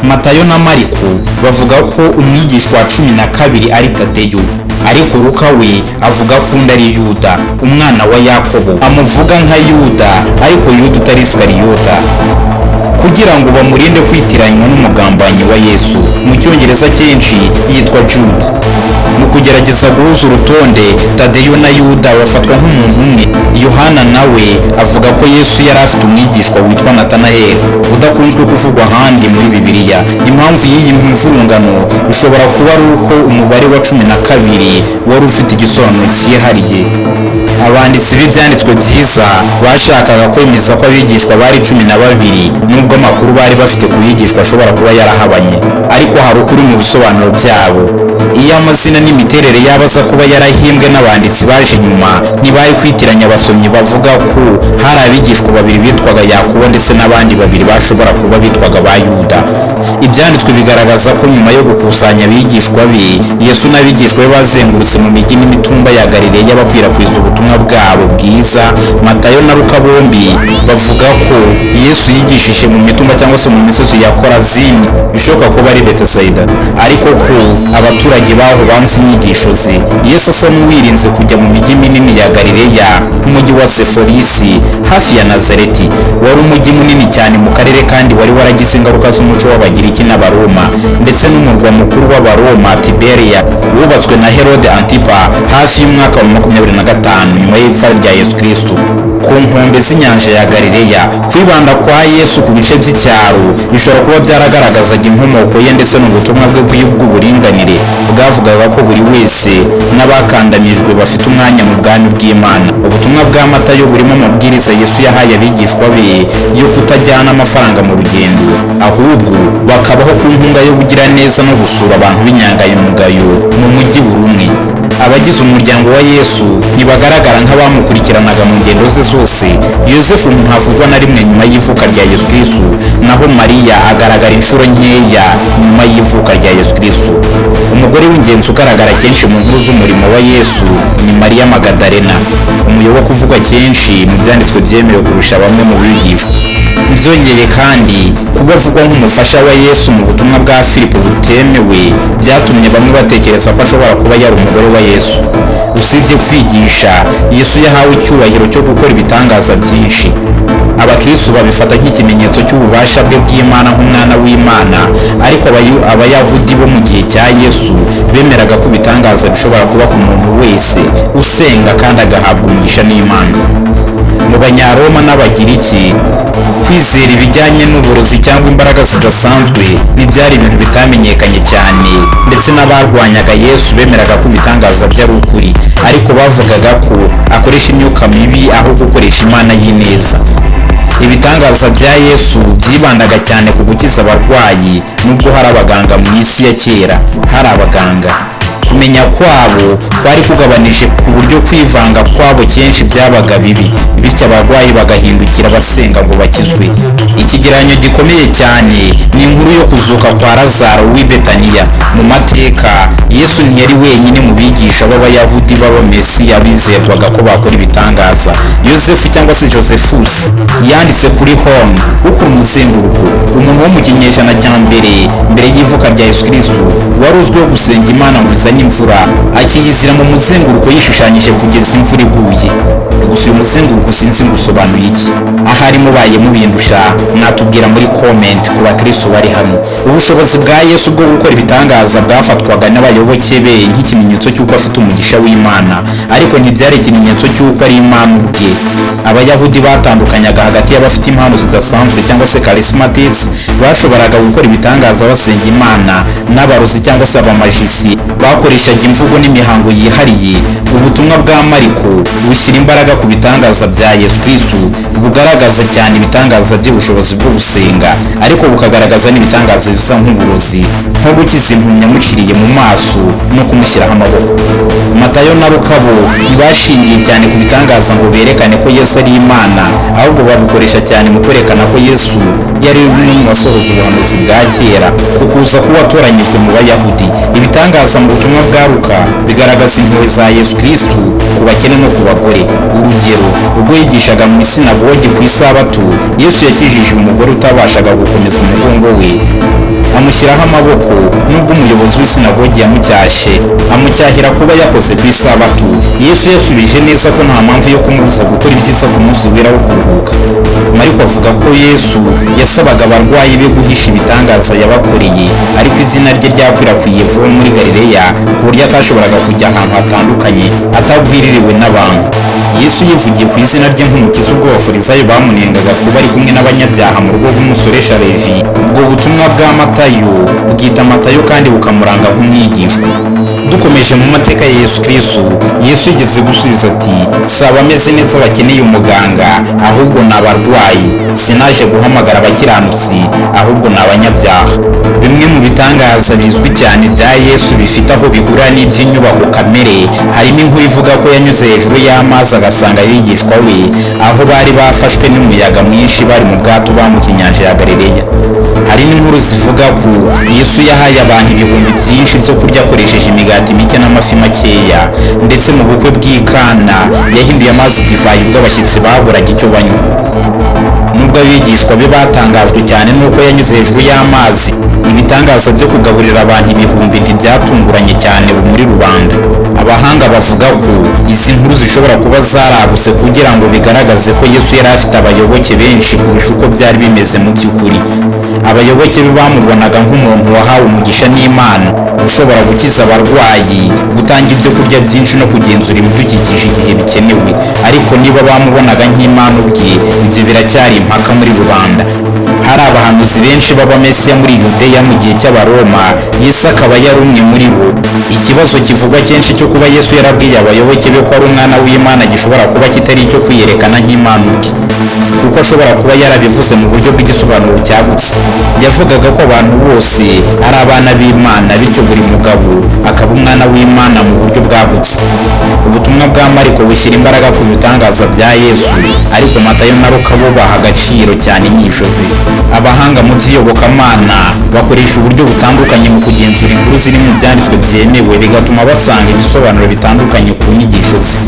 Matayo na Mariko bavuga ko umwigishwa wa 12 ari Tadeyo, ariko Luka we avuga ko undi ari Yuda umwana wa Yakobo, amuvuga nka Yuda ariko Yuda utari Isikariyota, kugira ngo bamurinde kwitiranywa n'umugambanyi wa Yesu. Mu Cyongereza kenshi yitwa Jude. Mu kugerageza guhuza urutonde, Tadeyo na Yuda bafatwa nk'umuntu umwe. Yohana nawe avuga ko Yesu yari afite umwigishwa witwa Natanaheli, udakunzwe kuvugwa ahandi muri Bibiliya. Impamvu y'iyi mvurungano ishobora kuba ari uko umubare wa 12 wari ufite igisobanuro cyihariye. Abanditsi b'ibyanditswe byiza bashakaga kwemeza ko abigishwa bari 12, nubwo amakuru bari bafite ku bigishwa ashobora kuba yarahabanye, ariko hari ukuri mu bisobanuro byabo. Iyo amazina n'imiterere yaba aza kuba yarahimbwe n'abanditsi baje nyuma, ntibari kwitiranya abasomyi bavuga ko hari abigishwa babiri bitwaga Yakobo ndetse n'abandi babiri bashobora kuba bitwaga ba Yuda. Ibyanditswe bigaragaza ko nyuma yo gukusanya abigishwa be, Yesu n'abigishwa be bazengurutse mu mijyi n'imitumba ya Galileya bakwirakwiza ubutumwa bwabo bwiza. Matayo na Luka bombi bavuga ko Yesu yigishije mu mitumba cyangwa se mu misozi ya Korazini, bishoboka ko bari Betesayida, ariko ko abaturage abaturage baho banze inyigisho ze. Yesu asa n'uwirinze kujya mu mijyi minini ya Galileya nk'umujyi wa Seforisi hafi ya Nazareti, wari umujyi munini cyane mu karere kandi wari waragize ingaruka z'umuco w'Abagiriki n'Abaroma, ndetse n'umurwa mukuru w'Abaroma Tiberia wubatswe na Herode Antipa hafi y'umwaka wa 25 nyuma y'ipfa rya Yesu Kristo. Ku nkombe z'inyanja ya Galileya, kwibanda kwa Yesu ku bice by'icyaro bishobora kuba byaragaragazaga inkomoko ye ndetse n'ubutumwa bwe bw'uburinganire bwavugaga ko buri wese n'abakandamijwe bafite umwanya mu bwami bw'Imana. Ubutumwa bwa Matayo burimo amabwiriza Yesu yahaye abigishwa be yo kutajyana amafaranga mu rugendo, ahubwo bakabaho ku nkunga yo kugira neza no gusura abantu b'inyangamugayo mu mujyi buri umwe. Abagize umuryango wa Yesu ntibagaragara nk'abamukurikiranaga mu ngendo ze zose. Yosefu ntavugwa na rimwe nyuma y'ivuka rya Yesu Kristo, naho Mariya agaragara inshuro nkeya nyuma y'ivuka rya Yesu Kristo. Umugore w'ingenzi ugaragara kenshi mu nkuru z'umurimo wa Yesu ni Mariya Magadalena, umuyoboke uvugwa kenshi mu byanditswe byemewe kurusha bamwe mu bigishwa. Byongeye kandi, kuba avugwa nk'umufasha wa Yesu mu butumwa bwa Filipo butemewe byatumye bamwe batekereza ko ashobora kuba yari umugore wa Yesu. Usibye kwigisha, Yesu yahawe icyubahiro cyo gukora ibitangaza byinshi. Abakristo babifata nk'ikimenyetso cy'ububasha bwe bw'Imana nk'umwana w'Imana, ariko Abayahudi bo mu gihe cya Yesu bemeraga ko ibitangaza bishobora kuba ku muntu wese usenga kandi agahabwa umugisha n'Imana. Mu Banyaroma n'Abagiriki, kwizera ibijyanye n'uburozi cyangwa imbaraga zidasanzwe ntibyari ibintu bitamenyekanye cyane, ndetse n'abarwanyaga Yesu bemeraga ko ibitangaza byari ukuri, ariko bavugaga ko akoresha imyuka mibi aho gukoresha Imana y'ineza. Ibitangaza bya Yesu byibandaga cyane ku gukiza abarwayi, nubwo hari abaganga mu isi ya kera hari abaganga. Kumenya kwabo kwari kugabanije ku buryo kwivanga kwabo kenshi byabaga bibi, bityo abarwayi bagahindukira basenga ngo bakizwe. Ikigereranyo gikomeye cyane ni inkuru yo kuzuka kwa Lazaro w'i Betaniya. Mu mateka, Yesu ntiyari wenyine mu bigisha b'Abayahudi b'Abamesiya bizerwaga ko bakora ibitangaza. Yosefu cyangwa se Josephus yanditse kuri Horn ukura umuzenguruko, umuntu wo mu kinyejana cya mbere mbere y'ivuka rya Yesu Kristo wari uzwiho gusenga Imana ngo izane imvura, akiyizira mu muzenguruko yishushanyije kugeza imvura iguye. Gusa uyu muzenguruko sinzi ngo usobanuye iki. Ahari mubaye mubindusha mwatubwira muri comment ku bakristo bari hano. Ubushobozi bwa Yesu bwo gukora ibitangaza bwafatwaga n'abayoboke be nk'ikimenyetso cy'uko afite umugisha w'Imana, ariko ntibyari ikimenyetso cy'uko ari Imana ubwe. Abayahudi batandukanyaga hagati y'abafite impano zidasanzwe cyangwa se charismatics bashoboraga gukora ibitangaza basenga Imana, n'abarozi cyangwa se abamajisi bakoreshaga imvugo n'imihango yihariye. Ubutumwa bwa Mariko bushyira imbaraga ku bitangaza bya Yesu Kristo, bugaragaza cyane ibitangaza by'ubushobozi bwo gusenga, ariko bukagaragaza n'ibitangaza bisa nk'uburozi, nko gukiza impumyi amuciriye mu maso no kumushyiraho amaboko. Matayo na Luka bo ntibashingiye cyane ku bitangaza ngo berekane ko Yesu ari Imana, ahubwo babikoresha cyane mu kwerekana ko Yesu yari umwe mu basohoza ubuhanuzi bwa kera ku kuza k'uwatoranyijwe mu Bayahudi. Ibitangaza mu butumwa bwa Luka bigaragaza impuhwe za Yesu Kristo ku bakene no ku bagore. Urugero, ubwo yigishaga mu isinagogi ku isabato, Yesu yakijije umugore utabashaga gukomeza umugongo we, amushyiraho amaboko. Nubwo umuyobozi w'isinagogi yamucyashye amucyahira kuba yakoze ku isabato, Yesu yasubije neza ko nta mpamvu yo kumubuza gukora ibyiza ku munsi wera wo kuruhuka. Mariko avuga ko Yesu yasabaga abarwayi be guhisha ibitangaza yabakoreye, ariko izina rye ryakwirakwiye vuba muri Galileya ku buryo atashoboraga kujya ahantu hatandukanye atagwiririwe n'abantu. Yesu yivugiye ku izina rye nk'umukiza ubwo abafarisayo bamunengaga kuba ari kumwe n'abanyabyaha mu rugo rw'umusoresha Levi. Ubwo butumwa bwa Matayo bwita Matayo kandi bukamuranga nk'umwigishwa. Dukomeje mu mateka ya Yesu Kristo, Yesu yigeze gusubiza ati: "Si abameze neza bakeneye umuganga, ahubwo ni abarwayi. Sinaje guhamagara abakiranutsi, ahubwo ni abanyabyaha." Bimwe mu bitangaza bizwi cyane bya Yesu bifite aho bihurira n'iby'inyubako kamere, harimo inkuru ivuga ko yanyuze hejuru y'amazi agasanga abigishwa be aho bari bafashwe n'umuyaga mwinshi bari mu bwato bambuka inyanja ya Galileya. Hari n'inkuru zivuga ko Yesu yahaye abantu ibihumbi byinshi byo kurya akoresheje imigati mike n'amafi makeya, ndetse mu bukwe bw'i Kana yahinduye amazi divayi ubwo abashyitsi baburaga icyo banywa. Nubwo abigishwa be batangajwe cyane n'uko yanyuze hejuru y'amazi, Ibitangaza byo kugaburira abantu ibihumbi ntibyatunguranye cyane muri rubanda. Abahanga bavuga ko izi nkuru zishobora kuba zaragutse kugira ngo bigaragaze ko Yesu yari afite abayoboke benshi kurusha uko byari bimeze mu by'ukuri. Abayoboke be bamubonaga nk'umuntu wahawe umugisha n'Imana, ushobora gukiza abarwayi, gutanga ibyo kurya byinshi no kugenzura ibidukikije igihe bikenewe. Ariko niba bamubonaga nk'Imana ubwe, ibyo biracyari impaka muri rubanda. Hari abahanuzi benshi b'abamesiya muri Yudeya mu gihe cy'Abaroma, Yesu akaba yari umwe muri bo. Ikibazo kivugwa kenshi cyo kuba Yesu yarabwiye abayoboke be ko ari umwana w'Imana gishobora kuba kitari icyo kwiyerekana nk'Imana ubwe, kuko ashobora kuba yarabivuze mu buryo bw'igisobanuro cyagutse. Yavugaga ko abantu bose ari abana b'Imana, bityo buri mugabo akaba umwana w'Imana mu buryo bwagutse. Ubutumwa bwa Mariko bushyira imbaraga ku bitangaza bya Yesu, ariko Matayo na Luka bo baha agaciro cyane inyigisho ze. Abahanga mu by'iyobokamana bakoresha uburyo butandukanye mu kugenzura inkuru ziri mu byanditswe byemewe, bigatuma basanga ibisobanuro bitandukanye ku nyigisho ze.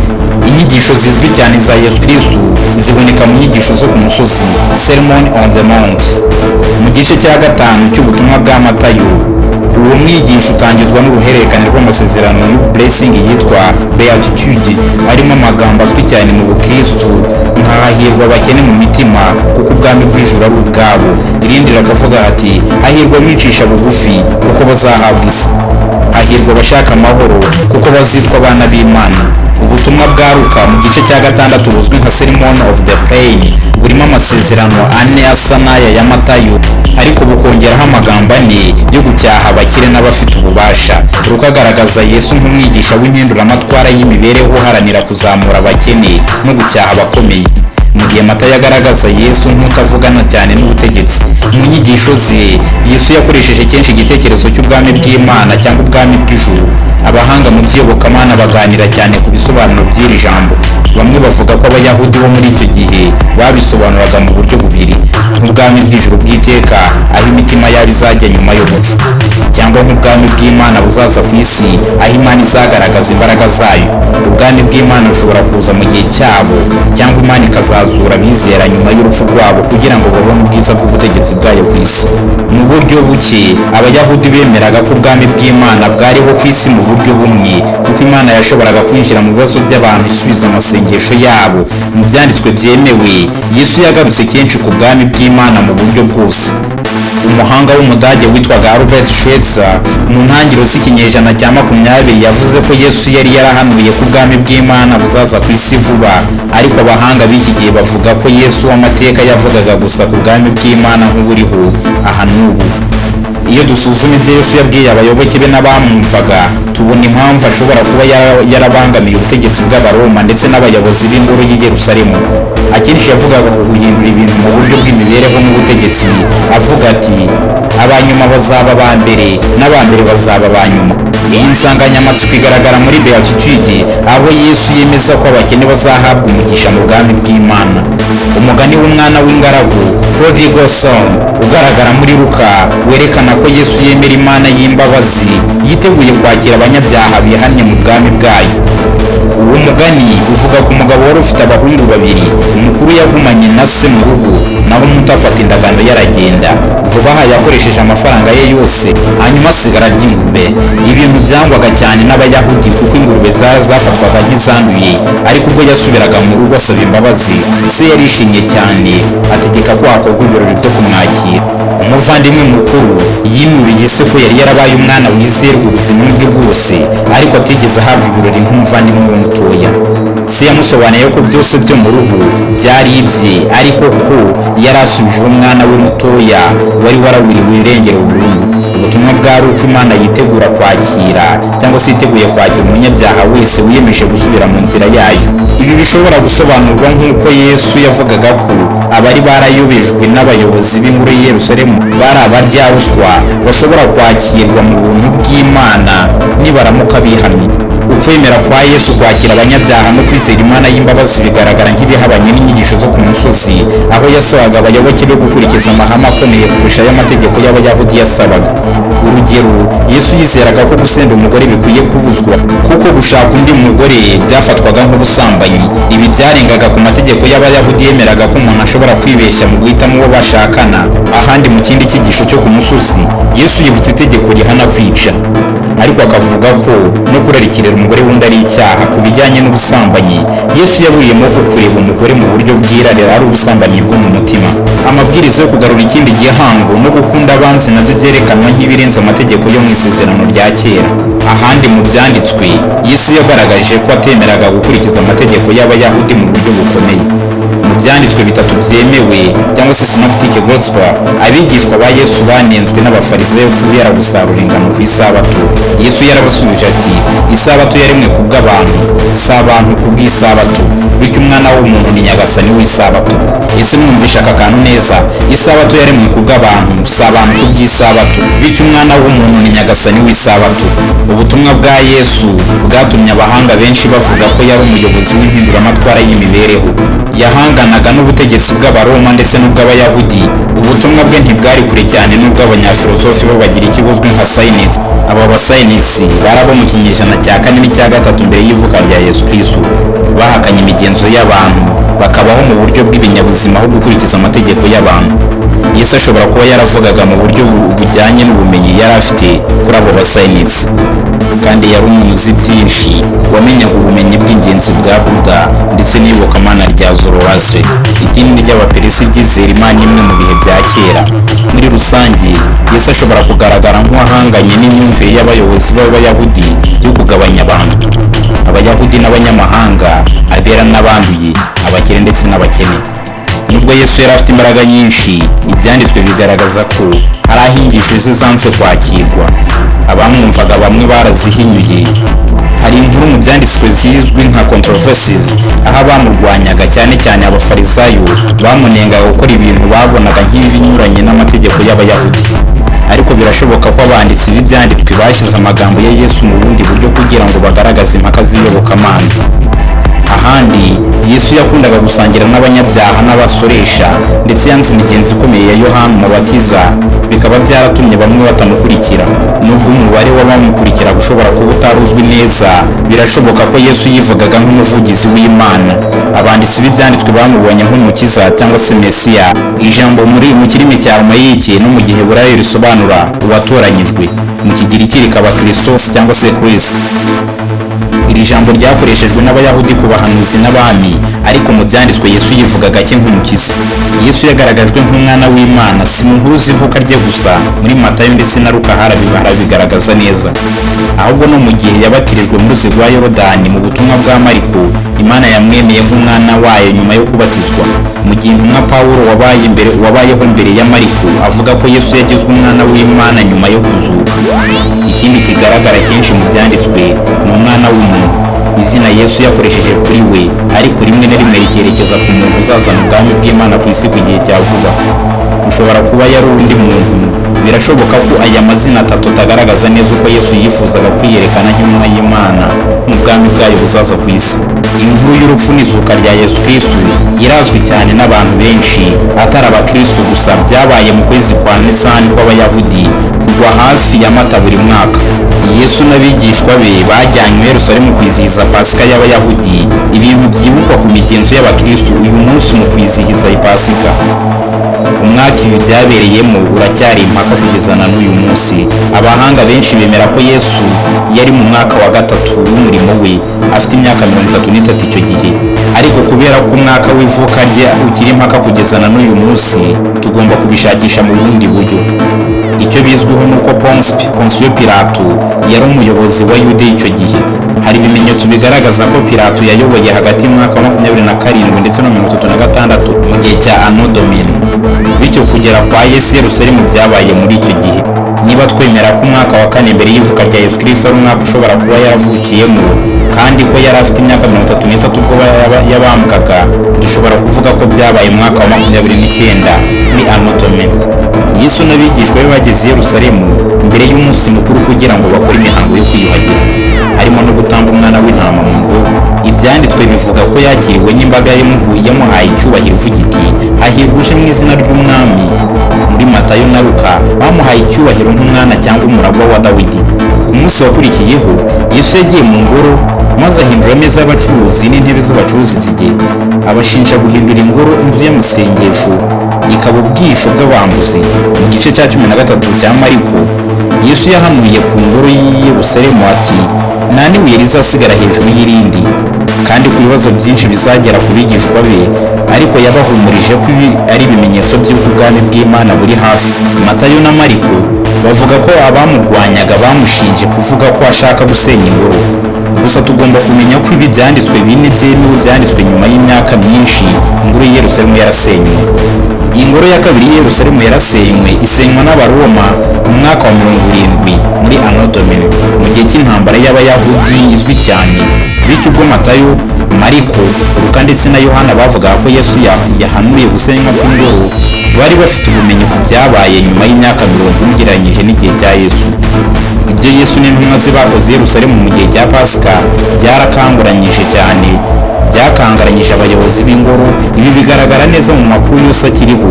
Inyigisho zizwi cyane za Yesu Kristo ziboneka mu nyigisho zo ku musozi, Sermon on the Mount, mu gice cya gatanu cy'ubutumwa bwa Matayo. Uwo mwigisho utangizwa n'uruhererekane rw'amasezerano y'blessing yitwa Beatitude, arimo amagambo azwi cyane mu bukristu nka "Hahirwa abakene mu mitima, kuko ubwami bw'ijuru ari ubwabo." Irindi rikavuga ati: "Hahirwa abicisha bugufi, kuko bazahabwa isi. Hahirwa abashaka amahoro, kuko bazitwa abana b'Imana." Ubutumwa bwa Luka mu gice cya gatandatu buzwi nka Sermon of the Plain burimo amasezerano ane asa n'aya ya Matayo, ariko bukongeraho amagambo ane yo gucyaha abakire n'abafite ububasha. Luka agaragaza Yesu nk'umwigisha w'impinduramatwara y'imibereho uharanira kuzamura abakene no gucyaha abakomeye, mu gihe Matayo agaragaza Yesu nk'utavugana cyane n'ubutegetsi. Mu nyigisho ze, Yesu yakoresheje kenshi igitekerezo cy'ubwami bw'Imana cyangwa ubwami bw'ijuru. Abahanga mu by'iyobokamana baganira cyane ku bisobanuro by'iri jambo. Bamwe bavuga ko Abayahudi bo muri icyo gihe babisobanuraga mu buryo bubiri: nk'ubwami bw'ijuru bw'iteka aho imitima yabo izajya nyuma yo gupfa, cyangwa nk'ubwami bw'Imana buzaza ku isi aho Imana izagaragaza imbaraga zayo. Ubwami bw'Imana bushobora kuza mu gihe cyabo, cyangwa Imana ikazazura abizera nyuma y'urupfu rwabo kugira ngo babone ubwiza bw'ubutegetsi bwayo ku isi. Mu buryo buke, Abayahudi bemeraga ko ubwami bw'Imana bwariho ku isi mu buryo bumwe, kuko Imana yashoboraga kwinjira mu bibazo by'abantu isubiza amasengesho yabo. Mu byanditswe byemewe, Yesu yagarutse kenshi ku bwami bw'Imana mu buryo bwose. Umuhanga w'Umudage witwaga Albert Schweitzer mu ntangiriro z'ikinyejana cya 20 yavuze ko Yesu yari yarahanuye ko ubwami bw'Imana buzaza ku isi vuba, ariko abahanga b'iki gihe bavuga ko Yesu w'amateka yavugaga gusa ku bwami bw'Imana nk'uburiho aha n'ubu. Iyo dusuzuma ibyo Yesu yabwiye abayoboke be n'abamwumvaga, tubona impamvu ashobora kuba yarabangamiye ubutegetsi bw'Abaroma ndetse n'abayobozi b'ingoro y'i Yerusalemu. Akenshi yavugaga ku guhindura ibintu mu buryo bw'imibereho n'ubutegetsi, avuga ati: "Abanyuma bazaba aba mbere, n'aba mbere bazaba aba nyuma." Iyi nsanganyamatsiko igaragara muri Beatitude, aho Yesu yemeza ko abakene bazahabwa umugisha mu bwami bw'Imana. Umugani w'umwana w'ingaragu, Prodigal Son, ugaragara muri Luka, werekana ko Yesu yemera Imana y'imbabazi yiteguye kwakira abanyabyaha bihannye mu bwami bwayo. Uwo mugani uvuga ku mugabo wari ufite abahungu babiri. Umukuru yagumanye na se mu rugo, naho umuto afata indagano ye aragenda. Vuba aha yakoresheje amafaranga ye yose, hanyuma asigara arya ingurube, ibintu byangwaga cyane n'Abayahudi kuko ingurube zafatwaga nk'izanduye. Ariko ubwo yasubiraga mu rugo asaba imbabazi, se yarishimye cyane, ategeka ko hakorwa ibirori byo kumwakira. Umuvandimwe mukuru yinubiye se ko yari yarabaye umwana wizerwa ubuzima bwe bwose, ariko atigeze ahabwa ibirori nk'umuvandimwe we mutoya. Se yamusobanuriye ko byose byo mu rugo byari ibye, ariko ko yari asubijeho umwana we mutoya wari waraburiwe irengero burundu. Ubutumwa bwari uko Imana yitegura kwakira, cyangwa se yiteguye kwakira, umunyabyaha wese wiyemeje gusubira mu nzira yayo. Ibi bishobora gusobanurwa nk'uko Yesu yavugaga ko abari barayobejwe n'abayobozi b'ingoro y'i Yerusalemu bari abarya ruswa bashobora kwakirwa mu buntu bw'Imana nibaramuka bihannye. Uko Ukwemera kwa Yesu kwakira abanyabyaha no kwizera Imana y'imbabazi bigaragara nk'ibihabanye n'inyigisho zo ku musozi, aho yasabaga abayoboke be gukurikiza amahame akomeye kurusha ay'amategeko y'Abayahudi yasabaga. Urugero, Yesu yizeraga ko gusenda umugore bikwiye kubuzwa, kuko gushaka undi mugore byafatwaga nk'ubusambanyi. Ibi byarengaga ku mategeko y'Abayahudi yemeraga ko umuntu ashobora kwibeshya mu guhitamo uwo bashakana. Ahandi mu kindi cyigisho cyo ku musozi, Yesu yibutsa itegeko rihana kwica, ariko akavuga ko no kurarikirira umugore wundi ari icyaha. Ku bijyanye n'ubusambanyi, Yesu yaburiyemo ko kureba umugore mu buryo bw'irarira ari ubusambanyi bwo mu mutima. Amabwiriza yo kugarura ikindi gihango no gukunda abanzi nabyo byerekanwa nk'ibirenze amategeko yo mu Isezerano rya Kera. Ahandi mu byanditswe, Yesu yagaragaje ko atemeraga gukurikiza amategeko y'Abayahudi mu buryo bukomeye. Mu byanditswe bitatu byemewe, cyangwa se Synoptic Gospel, abigishwa ba Yesu banenzwe n'Abafarisayo kubera gusarura ingano ku isabato. Yesu yarabasubije ati: "Isabato yaremwe ku bw'abantu, si abantu ku bw'isabato. Bityo Umwana w'umuntu ni Nyagasani w'isabato." Ese mwumvisha aka kantu neza? Isabato yaremwe ku bw'abantu, si abantu ku bw'isabato. Bityo Umwana w'umuntu ni Nyagasani w'isabato. Ubutumwa bwa Yesu bwatumye abahanga benshi bavuga ko yari umuyobozi w'impinduramatwara y'imibereho, yahanganaga n'ubutegetsi bw'Abaroma ndetse n'ubw'Abayahudi. Ubutumwa bwe ntibwari kure cyane n'ubw'abanyafilozofi b'Abagiriki buzwi nka Cynics. Aba ba Cynics bari abo mu kinyejana cya kane n'icya gatatu mbere y'ivuka rya Yesu Kristo. Bahakanye imigenzo y'abantu, bakabaho mu buryo bw'ibinyabuzima aho gukurikiza amategeko y'abantu. Yesu ashobora kuba yaravugaga mu buryo bujyanye n'ubumenyi yari afite kuri abo ba Cynics, kandi yari umuntu uzi byinshi, wamenyaga ubumenyi bw'ingenzi bwa Buda ndetse n'iyobokamana rya Zoroastre, idini ry'Abaperesi ryizera Imana imwe mu bihe bya kera. Muri rusange, Yesu ashobora kugaragara nk'uwahanganye n'imyumvire y'abayobozi b'Abayahudi yo kugabanya abantu, Abayahudi n'abanyamahanga, abera n'abanduye, abakire ndetse n'abakene. Nubwo Yesu yari afite imbaraga nyinshi, ibyanditswe bigaragaza ko hari aho inyigisho ze zanze kwakirwa. Abamwumvaga bamwe barazihinyuye. Hari inkuru mu byanditswe zizwi nka controversies, aho abamurwanyaga, cyane cyane Abafarisayo, bamunengaga gukora ibintu babonaga nk'ibinyuranye n'amategeko y'Abayahudi. Ariko birashoboka ko abanditsi b'ibyanditswe bashyize amagambo ya Yesu mu bundi buryo kugira ngo bagaragaze impaka z'iyobokamana. Ahandi, Yesu yakundaga gusangira n'abanyabyaha n'abasoresha, ndetse yanze imigenzo ikomeye ya Yohana Umubatiza, bikaba byaratumye bamwe batamukurikira. Nubwo umubare w'abamukurikiraga ushobora kuba utari uzwi neza, birashoboka ko Yesu yivugaga nk'umuvugizi w'Imana. Abanditsi b'ibyanditswe bamubonye nk'umukiza cyangwa se Mesiya, ijambo muri mu kirimi cya Arameyike no mu Giheburayo risobanura uwatoranyijwe, mu Kigiriki rikaba Christos cyangwa se Christ. Iri jambo ryakoreshejwe n'Abayahudi ku bahanuzi n'abami, ariko mu byanditswe Yesu yivuga gake nk'umukiza. Yesu yagaragajwe nk'umwana w'Imana si mu nkuru z'ivuka rye gusa, muri Matayo ndetse na Luka harabigaragaza neza, ahubwo no mu gihe yabatirijwe mu ruzi rwa Yorodani. Mu butumwa bwa Mariko, Imana yamwemeye nk'umwana wayo nyuma yo kubatizwa, mu gihe intumwa Pawulo wabaye imbere wabayeho mbere ya Mariko avuga ko Yesu yagizwe umwana w'Imana nyuma yo kuzuka. Ikindi kigaragara kenshi mu byanditswe ni umwana w'umuntu, izina Yesu yakoresheje kuri we, ariko rimwe na rimwe rikerekeza ku muntu uzazana ubwami bw'Imana ku isi ku gihe cya vuba, ushobora kuba yari undi muntu. Birashoboka ko aya mazina atatu atagaragaza neza uko Yesu yifuzaga kwiyerekana nk'intumwa y'Imana mu bwami bwayo buzaza ku isi. Inkuru y'urupfu n'izuka rya Yesu Kristo irazwi cyane n'abantu benshi atari Abakristo gusa. Byabaye mu kwezi kwa Nisani kw'Abayahudi, kugwa hafi ya Mata buri mwaka. Yesu n'abigishwa be bajyanywe i Yerusalemu kwizihiza Pasika y'Abayahudi, ibintu byibukwa ku migenzo y'Abakristo uyu munsi mu kwizihiza Ipasika. Umwaka ibi byabereyemo uracyari impaka kugeza na n'uyu munsi. Abahanga benshi bemera ko Yesu yari mu mwaka wa gatatu w'umurimo we, afite imyaka 33 icyo gihe. Ariko kubera ko umwaka w'ivuka rye ukiri impaka kugeza na n'uyu munsi, tugomba kubishakisha mu bundi buryo. Icyo bizwiho ni uko Ponsiyo Pilato yari umuyobozi wa Yudeya icyo gihe. Hari ibimenyetso bigaragaza ko Pilato yayoboye hagati y'umwaka wa 27 ndetse na 36 mu gihe cya Anno Domini. Bityo kugera kwa Yesu i Yerusalemu byabaye muri icyo gihe. Niba twemera ko umwaka wa kane mbere y'ivuka rya Yesu Kristo ari umwaka ushobora kuba yaravukiyemo, kandi ko yari afite imyaka 33 ubwo yabambwaga, dushobora kuvuga ko byabaye mu mwaka wa 29 muri Anno Domini. Yesu n'abigishwa be bageze i Yerusalemu mbere y'umunsi mukuru kugira ngo bakore imihango yo kwiyuhagira, harimo no gutamba umwana. ko yakiriwe n'imbaga yamuhaye icyubahiro ivuga iti: "Hahirwa uje mu izina ry'Umwami." Muri Matayo na Luka bamuhaye icyubahiro nk'umwana cyangwa umuragwa wa Dawidi. Ku munsi wakurikiyeho, Yesu yagiye mu ngoro maze ahindura ameza y'abacuruzi n'intebe z'abacuruzi zige, abashinja guhindura ingoro inzu y'amasengesho ikaba ubwisho bw'abambuzi. Mu gice cya 13 cya Mariko, Yesu yahanuye ku ngoro y'i Yerusalemu ati: "Nta n'ibuye rizasigara hejuru y'irindi," kandi ku bibazo byinshi bizagera ku bigishwa be, ariko yabahumurije ko ibi ari ibimenyetso by'uko ubwami bw'Imana buri hafi. Matayo na Mariko bavuga ko abamurwanyaga bamushinje kuvuga ko ashaka gusenya ingoro. Gusa tugomba kumenya ko ibi byanditswe bine byemewe byanditswe nyuma y'imyaka myinshi ingoro y'i Yerusalemu yarasenywe. Ingoro ya kabiri y'i Yerusalemu yarasenywe, isenywa n'Abaroma mu mwaka wa 70 muri Anno Domini, mu gihe cy'intambara y'Abayahudi izwi cyane. Bityo ubwo Matayo, Mariko, Luka ndetse na Yohana bavugaga ko Yesu yahanuye gusenywa kw'ingoro, bari bafite ubumenyi ku byabaye nyuma y'imyaka 40 ugereranyije n'igihe cya Yesu. Ibyo Yesu n'intumwa ze bakoze i Yerusalemu mu gihe cya Pasika byarakanguranyije cyane, byakangaranyije abayobozi b'ingoro. Ibi bigaragara neza mu makuru yose akiriho.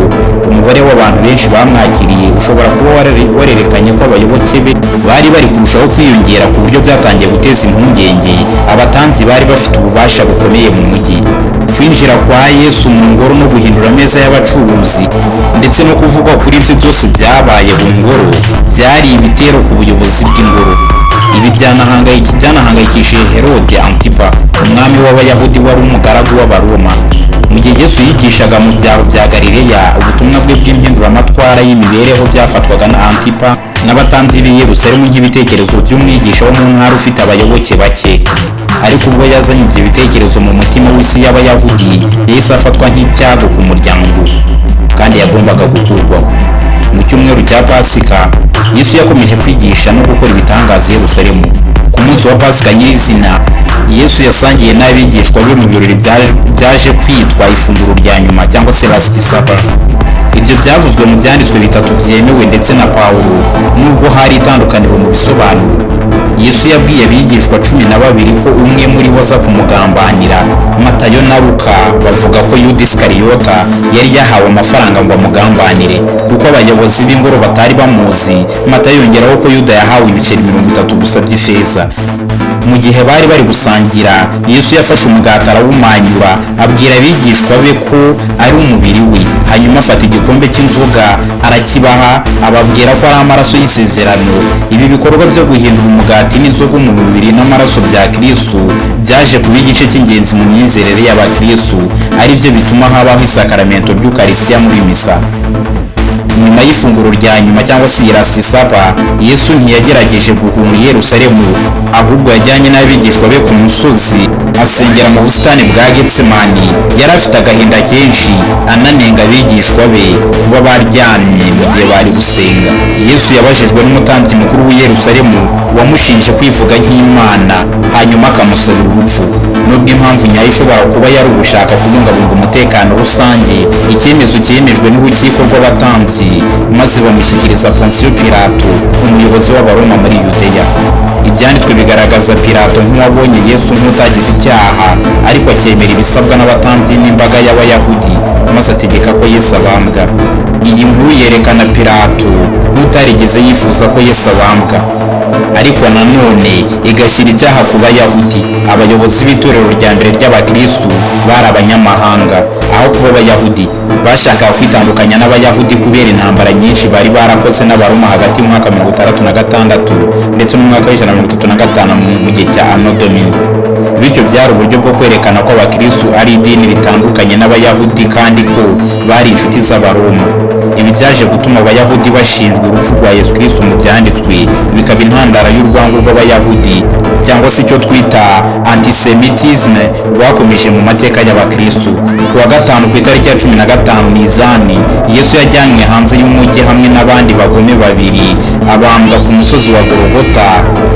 Umubare w'abantu benshi bamwakiriye ushobora kuba warerekanye ko abayoboke be bari bari kurushaho kwiyongera, ku buryo byatangiye guteza impungenge abatambyi bari bafite ububasha bukomeye mu mujyi. Kwinjira kwa Yesu mu ngoro no guhindura ameza y'abacuruzi ndetse no kuvugwa kuri ibyo byose byabaye mu ngoro byari ibitero ku buyobozi bw'ingoro. Ibi byanahangayikishije Herode Antipa, umwami w'Abayahudi wari umugaragu w'Abaroma. Mu gihe Yesu yigishaga mu byaro bya Galileya, ubutumwa bwe bw'impinduramatwara y'imibereho byafatwaga na Antipa n'abatambyi b'i Yerusalemu nk'ibitekerezo by'umwigisha wo mu ntara ufite abayoboke bake. Ariko ubwo yazanye ibyo bitekerezo mu mutima w'isi y'Abayahudi, yahise afatwa nk'icyago ku muryango kandi yagombaga gukurwaho. Mu cyumweru cya Pasika, Yesu yakomeje kwigisha no gukora ibitangaza i Yerusalemu. Ku munsi wa Pasika nyirizina, Yesu yasangiye n'abigishwa be mu birori byaje kwitwa ifunguro rya nyuma cyangwa se Last Supper. Ibyo byavuzwe mu byanditswe bitatu byemewe ndetse na Pawulo, nubwo hari itandukaniro mu bisobanuro. Yesu yabwiye abigishwa 12 ko umwe muri bo aza kumugambanira. Matayo na Luka bavuga ko Yuda Isikariyota yari yahawe amafaranga ngo amugambanire, kuko abayobozi b'ingoro batari bamuzi. Matayo yongeraho ko Yuda yahawe ibiceri 30 gusa by'ifeza. Mu gihe bari bari gusangira, Yesu yafashe umugati arawumanyura, abwira abigishwa be ko ari umubiri we. Hanyuma afata igikombe cy'inzoga arakibaha, ababwira ko ari amaraso y'isezerano. Ibi bikorwa byo guhindura umugati n'inzoga mu mubiri n'amaraso bya Kristo byaje kuba igice cy'ingenzi mu myizerere y'Abakristo, ari byo bituma habaho isakaramento ry'Ukarisitiya muri misa. Nyuma y'ifunguro rya nyuma cyangwa se Last Supper, Yesu ntiyagerageje guhunga i Yerusalemu, ahubwo yajyanye n'abigishwa be ku musozi, asengera mu busitani bwa Getsemani. Yari afite agahinda kenshi, ananenga abigishwa be kuba baryamye mu gihe bari gusenga. Yesu yabajijwe n'umutambyi mukuru w'i Yerusalemu, wamushinje kwivuga nk'Imana, hanyuma akamusabira urupfu. Nubwo impamvu nyayo ishobora kuba yari ugushaka kubungabunga umutekano rusange, icyemezo cyemejwe n'urukiko rw'abatambyi, maze bamushyikiriza Ponsiyo Pilato, umuyobozi w'Abaroma muri Yudeya. Ibyanditswe bigaragaza Pilato nk'uwabonye Yesu nk'utagize icyaha, ariko akemera ibisabwa n'abatambyi n'imbaga y'Abayahudi, maze ategeka ko Yesu abambwa. Iyi nkuru yerekana Pilato nk'utarigeze yifuza ko Yesu abambwa, ariko nanone igashyira icyaha ku Bayahudi. Abayobozi b'itorero rya mbere ry'Abakristu bari abanyamahanga aho kuba Abayahudi. Bashakaga kwitandukanya n'Abayahudi kubera intambara nyinshi bari barakoze n'Abaroma hagati y'umwaka 66 ndetse n'umwaka wa 135 mu gihe cya Anno Domini. Bityo byari uburyo bwo kwerekana ko Abakristu ari idini ritandukanye n'Abayahudi kandi ko bari inshuti z'Abaroma. Ibi byaje gutuma Abayahudi bashinjwa urupfu rwa Yesu Kristo mu byanditswe, bikaba intandaro y'urwango rw'Abayahudi cyangwa se icyo twita antisemitisme rwakomeje mu mateka y'Abakristu. Ku wa gatanu, ku itariki ya 15 Nizani, Yesu yajyanywe hanze y'umujyi hamwe n'abandi bagome babiri, abambwa ku musozi wa Gologota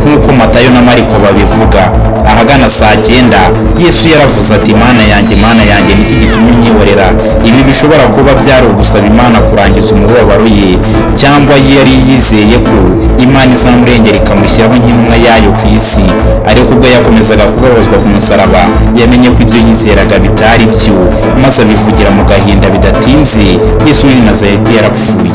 nk'uko Matayo na Mariko babivuga. Ahagana saa 9, Yesu yaravuze ati: "Mana yanjye, Mana yanjye, niki gitumye unyihorera?" Ibi bishobora kuba byari ugusaba Imana kurangiza umubabaro ye, cyangwa yari yizeye ko Imana izamurengera ikamushyiraho nk'intumwa yayo ku isi. Ariko ubwo yakomezaga kubabazwa ku musaraba, yamenye ko ibyo yizeraga bitari byo, maze abivugira mu gahinda. Bidatinze Yesu w'i Nazareti yarapfuye.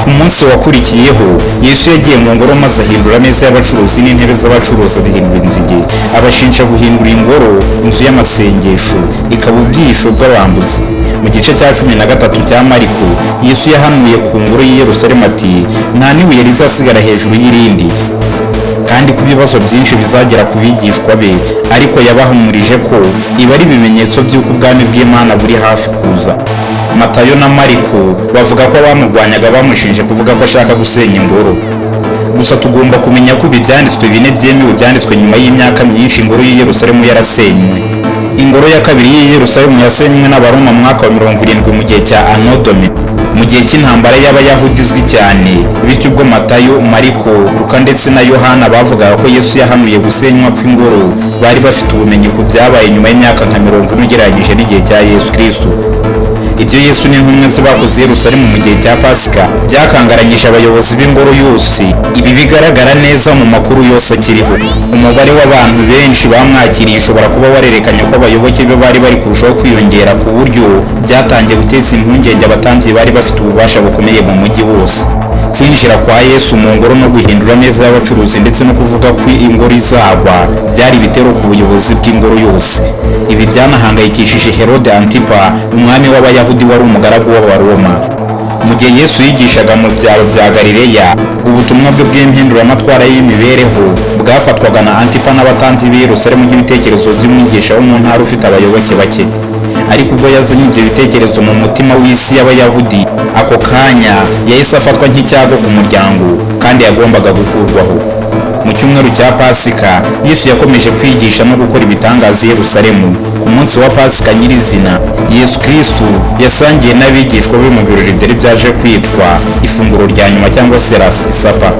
Ku munsi wakurikiyeho, Yesu yagiye mu ngoro maze ahindura ameza y'abacuruzi n'intebe z'abacuruzi abihindura inzige, abashinja guhindura ingoro inzu y'amasengesho ikaba ubwihisho bw'abambuzi. Mu gice cya 13 cya Mariko, Yesu yahanuye ku ngoro y'i Yerusalemu ati: "Nta n'ibuye rizasigara hejuru y'irindi," kandi ko ibibazo byinshi bizagera ku bigishwa be, ariko yabahumurije ko ibi ari ibimenyetso by'uko ubwami bw'Imana buri hafi kuza. Matayo na Mariko bavuga ko abamurwanyaga bamushinje kuvuga ko ashaka gusenya ingoro. Gusa tugomba kumenya ko ibi byanditswe bine byemewe byanditswe nyuma y'imyaka myinshi ingoro y'i Yerusalemu yarasenywe. Ingoro ya kabiri y'i Yerusalemu yasenywe n'Abaroma mu mwaka wa 70 mu gihe cya Anno Domini, mu gihe cy'intambara y'Abayahudi izwi cyane. Bityo ubwo Matayo, Mariko, Luka ndetse na Yohana bavugaga ko Yesu yahanuye gusenywa kw'ingoro, bari bafite ubumenyi ku byabaye nyuma y'imyaka nka 40 ugereranyije n'igihe cya Yesu Kristo. Ibyo Yesu n'intumwa ze bakoze i Yerusalemu mu gihe cya Pasika byakangaranyije abayobozi b'ingoro yose. Ibi bigaragara neza mu makuru yose akiriho. Umubare w'abantu benshi bamwakiriye ushobora kuba warerekanye ko abayoboke be bari bari kurushaho kwiyongera, ku buryo byatangiye guteza impungenge abatambyi bari bafite ububasha bukomeye mu mujyi wose. Kwinjira kwa Yesu mu ngoro no guhindura ameza y'abacuruzi ndetse no kuvuga ko ingoro izagwa byari ibitero ku buyobozi bw'ingoro yose. Ibi byanahangayikishije Herode Antipa, umwami w'Abayahudi wari umugaragu w'Abaroma. Mu gihe Yesu yigishaga mu byaro bya Galileya, ubutumwa bwe bw'impinduramatwara y'imibereho bwafatwaga na Antipa n'abatambyi b'i Yerusalemu nk'ibitekerezo by'umwigisha wo mu ntara ufite abayoboke bake. Ariko ubwo yazanye ibyo bitekerezo mu mutima w'isi y'Abayahudi, ako kanya yahise afatwa nk'icyago ku muryango kandi yagombaga gukurwaho. Mu cyumweru cya Pasika, Yesu yakomeje kwigisha no gukora ibitangaza i Yerusalemu. Ku munsi wa Pasika nyirizina, Yesu Kristo yasangiye n'abigishwa be mu birori byari byaje kwitwa ifunguro rya nyuma cyangwa se Last Supper.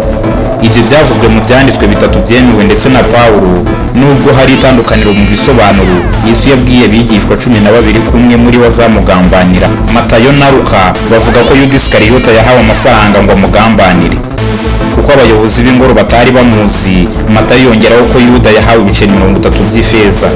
Ibyo byavuzwe mu byanditswe bitatu byemewe ndetse na Pawulo. Nubwo hari itandukaniro mu bisobanuro, Yesu yabwiye abigishwa 12 ko umwe muri bo azamugambanira. Matayo na Luka bavuga ko Yuda Isikariyota yahawe amafaranga ngo amugambanire. Kuko abayobozi b'ingoro batari bamuzi, Matayo yongeraho ko Yuda yahawe ibiceri 30 by'ifeza.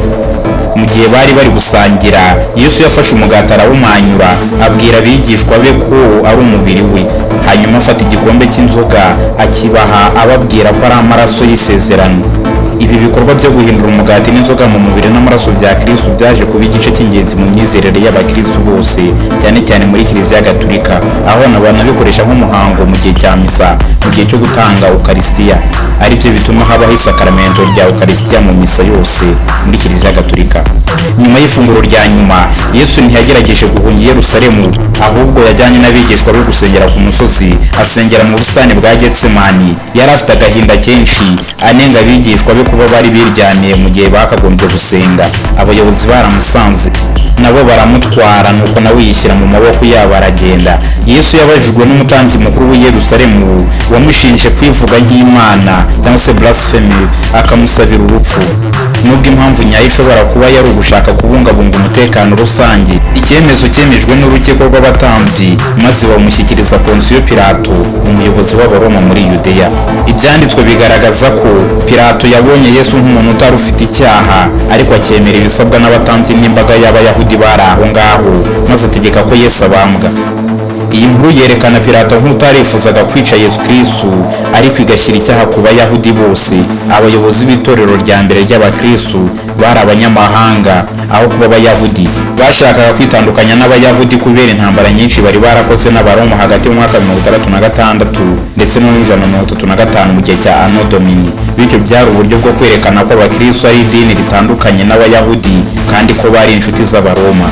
Mu gihe bari bari gusangira, Yesu yafashe umugati arawumanyura, abwira abigishwa be ko ari umubiri we, hanyuma afata igikombe cy'inzoga akibaha, ababwira ko ari amaraso y'isezerano. Ibi bikorwa byo guhindura umugati n'inzoga mu mubiri n'amaraso bya Kristo byaje kuba igice cy'ingenzi mu myizerere y'abakristo bose, cyane cyane muri Kiliziya Gatulika, aho banabikoresha nk'umuhango mu gihe cya misa, mu gihe cyo gutanga Ukarisitiya, aribyo bituma habaho isakaramento rya Ukarisitiya mu misa yose muri Kiliziya Gatulika. Nyuma y'ifunguro rya nyuma, Yesu ntiyagerageje guhunga i Yerusalemu, ahubwo yajyanye n'abigishwa be gusengera ku musozi, asengera mu busitani bwa Getsemani. Yari afite agahinda kenshi, anenga abigishwa be kuba bari biryamiye mu gihe bakagombye gusenga. Abayobozi baramusanze nabo baramutwara, nuko nawe yishyira mu maboko yabo aragenda. Yesu yabajijwe n'umutambyi mukuru w'i Yerusalemu wamushinje kwivuga nk'Imana cyangwa se blasphemy, akamusabira urupfu. Nubwo impamvu nyayo ishobora kuba yari ugushaka kubungabunga umutekano rusange, icyemezo cyemejwe n'urukiko rw'abatambyi, maze bamushyikiriza Ponsiyo Pilato, umuyobozi w'Abaroma muri Yudeya. Ibyanditswe bigaragaza ko Pilato yabonye Yesu nk'umuntu utari ufite icyaha, ariko akemera ibisabwa n'abatambyi n'imbaga y'Abayahudi bari aho ngaho, maze ategeka ko Yesu abambwa. Iyi nkuru yerekana Pilato nk'utarifuzaga kwica Yesu Kristo, ariko igashyira icyaha ku Bayahudi bose. Abayobozi b'itorero rya mbere ry'Abakristo bari abanyamahanga aho kuba Abayahudi. Bashakaga kwitandukanya n'Abayahudi kubera intambara nyinshi bari barakoze n'Abaroma hagati y'umwaka 66 ndetse n'135 mu gihe cya Anno Domini. Bityo byari uburyo bwo kwerekana ko Abakristo ari idini ritandukanye n'Abayahudi kandi ko bari inshuti z'Abaroma.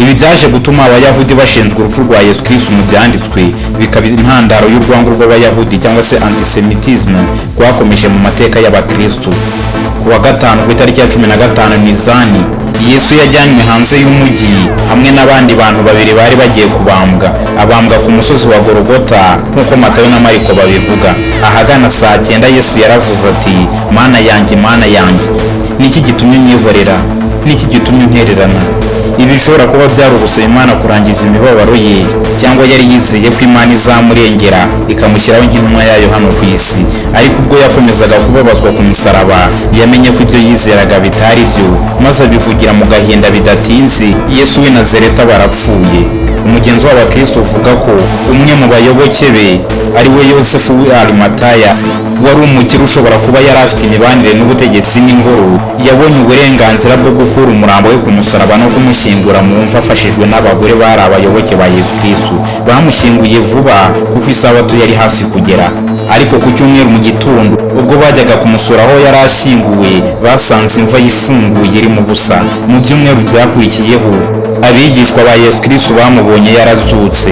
Ibi byaje gutuma Abayahudi bashinjwa urupfu rwa Yesu Kristo mu byanditswe, bikaba intandaro y'urwango rw'Abayahudi cyangwa se antisemitisme rwakomeje mu mateka y'Abakristo. Ku wa gatanu ku itariki ya 15 Nizani Yesu yajyanywe hanze y'umujyi hamwe n'abandi bantu babiri bari bagiye kubambwa, abambwa ku musozi wa Golgota nk'uko Matayo na Mariko babivuga. Ahagana saa 9 Yesu yaravuze ati: "Mana yanjye, Mana yanjye, niki gitumye unyihorera? Niki gitumye untererana?" Ibi bishobora kuba byari ugusaba Imana kurangiza imibabaro ye, cyangwa yari yizeye ko Imana izamurengera ikamushyiraho nk'intumwa yayo hano ku isi. Ariko ubwo yakomezaga kubabazwa ku musaraba, yamenye ko ibyo yizeraga bitari byo, maze abivugira mu gahinda. Bidatinze Yesu w'i Nazareti barapfuye. Umugenzo w'abakristo uvuga ko umwe mu bayoboke be, ari we Yosefu w'i Arimataya, wari umukire ushobora kuba yari afite imibanire n'ubutegetsi n'ingoro, yabonye uburenganzira bwo gukura umurambo we ku musaraba no kumushyingura mu mva afashijwe n'abagore bari abayoboke ba Yesu Kristo. Bamushyinguye vuba kuko isabato yari hafi kugera. Ariko ku cyumweru mu gitondo, ubwo bajyaga kumusura aho yari ashyinguwe, basanze imva yifunguye irimo ubusa. Mu byumweru byakurikiyeho, abigishwa ba Yesu Kristo bamubonye yarazutse.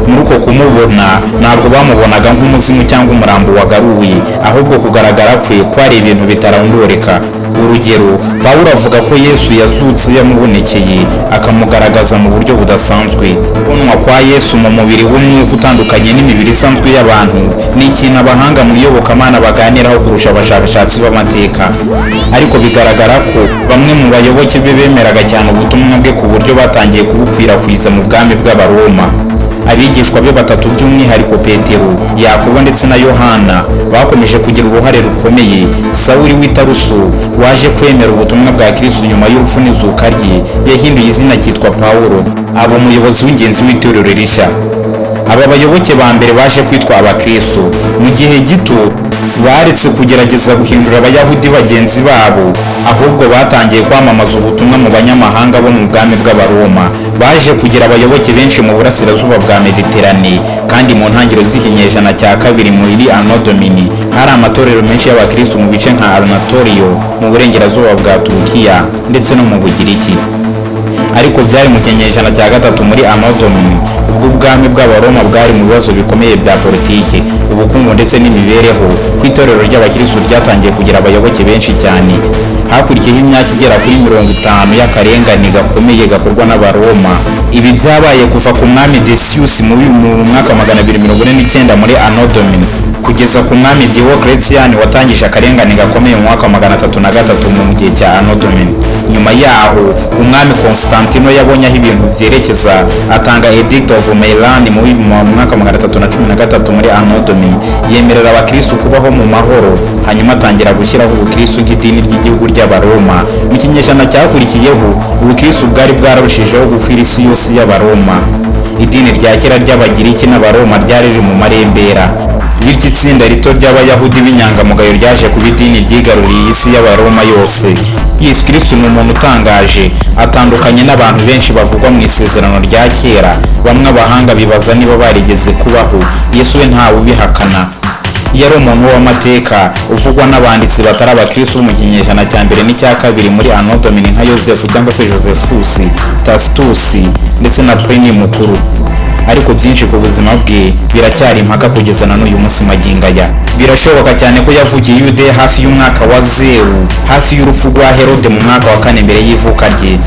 Muri uko kumubona, ntabwo bamubonaga nk'umuzimu cyangwa umurambo wagaruwe, ahubwo kugaragara kwe kwari ibintu bitarondoreka. Urugero, Pawulo avuga ko Yesu yazutse yamubonekeye akamugaragaza mu buryo budasanzwe. Kubonwa kwa Yesu mu mubiri w'umwuka utandukanye n'imibiri isanzwe y'abantu ni ikintu abahanga mu iyobokamana baganiraho kurusha abashakashatsi b'amateka. Ariko bigaragara ko bamwe mu bayoboke be bemeraga cyane ubutumwa bwe ku buryo batangiye kubukwirakwiza mu bwami bw'Abaroma. Abigishwa be batatu, by'umwihariko Petero, Yakobo ndetse na Yohana, bakomeje kugira uruhare rukomeye. Sawuli w'i Taruso, waje kwemera ubutumwa bwa Kristo nyuma y'urupfu n'izuka rye, yahinduye izina cyitwa Pawulo, aba umuyobozi w'ingenzi w'itorero rishya. Aba bayoboke ba mbere baje kwitwa abakristo. Mu gihe gito baretse kugerageza guhindura abayahudi bagenzi babo, ahubwo batangiye kwamamaza ubutumwa mu banyamahanga bo mu bwami bw'Abaroma. Baje kugira abayoboke benshi mu burasirazuba bwa Mediterane, kandi mu ntangiriro z'ikinyejana cya kabiri muri Anno Domini hari amatorero menshi y'abakristo mu bice nka Anatoliyo, mu burengerazuba bwa Turukiya ndetse no mu Bugiriki. Ariko byari mu kinyejana cya gatatu muri Anno Domini, ubwo ubwami bw'Abaroma bwari mu bibazo bikomeye bya politiki, ubukungu ndetse n'imibereho, ku itorero ry'abakristo ryatangiye kugira abayoboke benshi cyane. Hakurikiyeho imyaka igera kuri 50 y'akarengane gakomeye gakorwa n'Abaroma. Ibi byabaye kuva ku mwami Decius mu mwaka 249 muri Anno Domini kugeza ku mwami Diocletian watangije akarengane gakomeye mu mwaka wa 303 mu gihe cya Anno Domini. Nyuma yaho, umwami Constantino yabonye aho ibintu byerekeza, atanga Edict of Milan mu mwaka wa 313 muri Anno Domini, yemerera abakristo kubaho mu mahoro, hanyuma atangira gushyiraho ubukristo nk'idini ry'igihugu ry'Abaroma. Mu kinyejana cyakurikiyeho, ubukristo bwari bwararushijeho gukwira isi yose y'Abaroma. Idini rya kera ry'Abagiriki n'Abaroma ryari riri mu marembera, bityo itsinda rito ry'Abayahudi b'inyangamugayo ryaje kuba idini ryigaruriye isi y'Abaroma yose. Yesu Kristo ni umuntu utangaje, atandukanye n'abantu benshi bavugwa mu isezerano rya kera. Bamwe abahanga bibaza niba barigeze kubaho, Yesu we ntawe ubihakana. Yari umuntu w'amateka uvugwa n'abanditsi batari abakristo bo mu kinyejana cya mbere n'icya kabiri muri Anno Domini, nka Yosefu cyangwa se Josephus, Tacitus ndetse na Pliny mukuru. Ariko byinshi ku buzima bwe biracyari impaka kugeza na n'uyu munsi magingo aya. Birashoboka cyane ko yavukiye i Yudeya hafi y'umwaka wa 0, hafi y'urupfu rwa Herode mu mwaka wa kane mbere y'ivuka rye.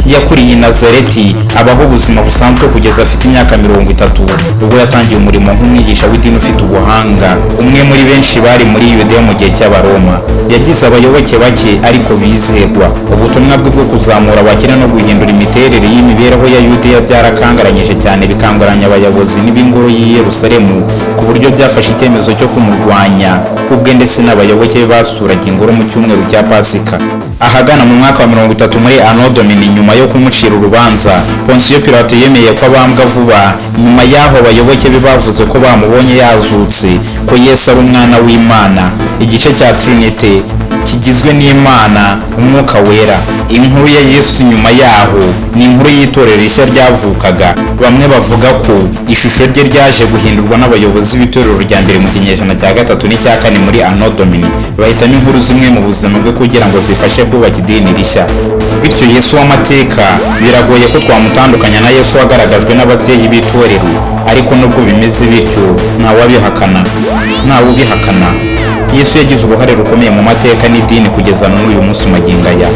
Yakuriye i Nazareti, abaho ubuzima busanzwe kugeza afite imyaka 30, ubwo yatangiye umurimo nk'umwigisha w'idini ufite ubuhanga, umwe muri benshi bari muri Yudeya mu gihe cy'Abaroma. Yagize abayoboke bake ariko bizerwa. Ubutumwa bwe bwo kuzamura abakene no guhindura imiterere y'imibereho ya Yudeya byarakangaranyije cyane, bikanguranya abayobozi n'ib'ingoro y'i Yerusalemu, ku buryo byafashe icyemezo cyo kumurwanya ubwe ndetse n'abayoboke be basuraga ingoro mu cyumweru cya Pasika. Ahagana mu mwaka wa 30 muri Anno Domini, nyuma yo kumucira urubanza, Pontiyo Pilato yemeye ko abambwa vuba nyuma y'aho abayoboke be bavuze ko bamubonye yazutse, ko Yesu ari umwana w'Imana, igice cya Trinite kigizwe n'Imana Umwuka Wera. Inkuru ya Yesu nyuma yaho ni inkuru y'itorero rishya ryavukaga. Bamwe bavuga ko ishusho rye ryaje guhindurwa n'abayobozi b'itorero rya mbere mu kinyejana cya gatatu n'icya kane muri Anno Domini, bahitamo inkuru zimwe mu buzima bwe kugira ngo zifashe kubaka idini rishya. Bityo Yesu w'amateka biragoye ko twamutandukanya na Yesu wagaragajwe n'ababyeyi b'itorero. Ariko nubwo bimeze bityo, ntawabihakana, ntawubihakana, Yesu yagize uruhare rukomeye mu mateka n'idini kugeza n'uyu munsi magingo aya.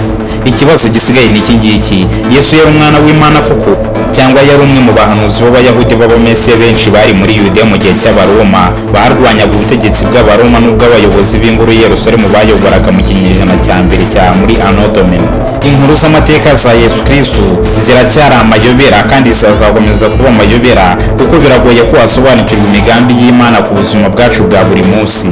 Ikibazo gisigaye ni iki ngiki: Yesu yari umwana w'Imana koko, cyangwa yari umwe mu bahanuzi b'Abayahudi b'Abamesiya benshi bari muri Yudeya mu gihe cy'Abaroma barwanyaga ubutegetsi bw'Abaroma n'ubw'abayobozi b'ingoro i Yerusalemu bayoboraga mu kinyejana cya mbere cya muri Anno Domini? Inkuru z'amateka za Yesu Kristo ziracyari amayobera kandi zizakomeza kuba amayobera, kuko biragoye ko wasobanukirwa imigambi y'Imana ku buzima bwacu bwa buri munsi.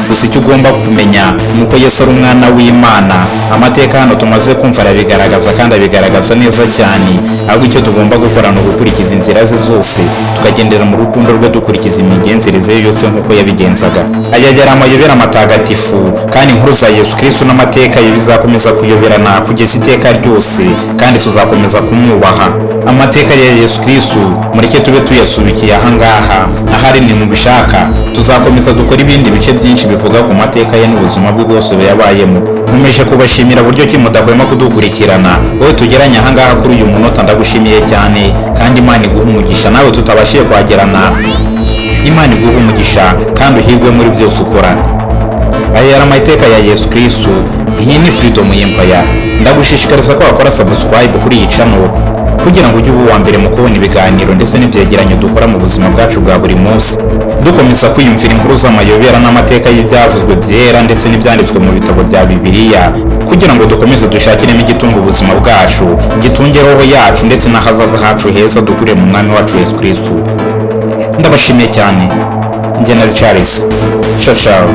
Gusa icyo ugomba kumenya ni uko Yesu ari umwana w'Imana. Amateka hano tumaze kumva arabigaragaza, kandi abigaragaza neza cyane. Ahubwo icyo tugomba gukora ni ugukurikiza inzira ze zose, tukagendera mu rukundo rwe, dukurikiza imigenzereze ye yose nk'uko yabigenzaga. Aya yari amayobera matagatifu, kandi inkuru za Yesu Kristo n'amateka ye bizakomeza kuyoberana kugeza iteka ryose, kandi tuzakomeza kumwubaha. Amateka ya Yesu Kristo mureke tube tuyasubikiye ahangaha. Ahari nimubishaka tuzakomeza dukora ibindi bice byinshi bivuga ku mateka ye n'ubuzima bwe bwose yabayemo. Nkomeje kubashimira buryo ki mudahwema kudukurikirana. Wowe tugeranye ahangaha kuri uyu munota, ndagushimiye cyane, kandi Imana iguhe umugisha. Nawe tutabashije kuhagerana, Imana iguhe umugisha kandi uhirwe muri byose ukora. Aya yari amateka ya Yesu Kristo. Iyi ni Freedom Empire. Ndagushishikariza ko wakora subscribe kuri iyi channel kugira ngo ujye uba uwa mbere mu kubona ibiganiro ndetse n'ibyegeranyo dukora mu buzima bwacu bwa buri munsi, dukomeza kwiyumvira inkuru z'amayobera n'amateka y'ibyavuzwe byera ndetse n'ibyanditswe mu bitabo bya Bibiliya, kugira ngo dukomeze dushakiremo igitunga ubuzima bwacu, gitunge roho yacu ndetse n'ahazaza hacu heza dukuriye mu Mwami wacu Yesu Kristo. Ndabashimiye cyane. Njye na Charles. Ciao ciao.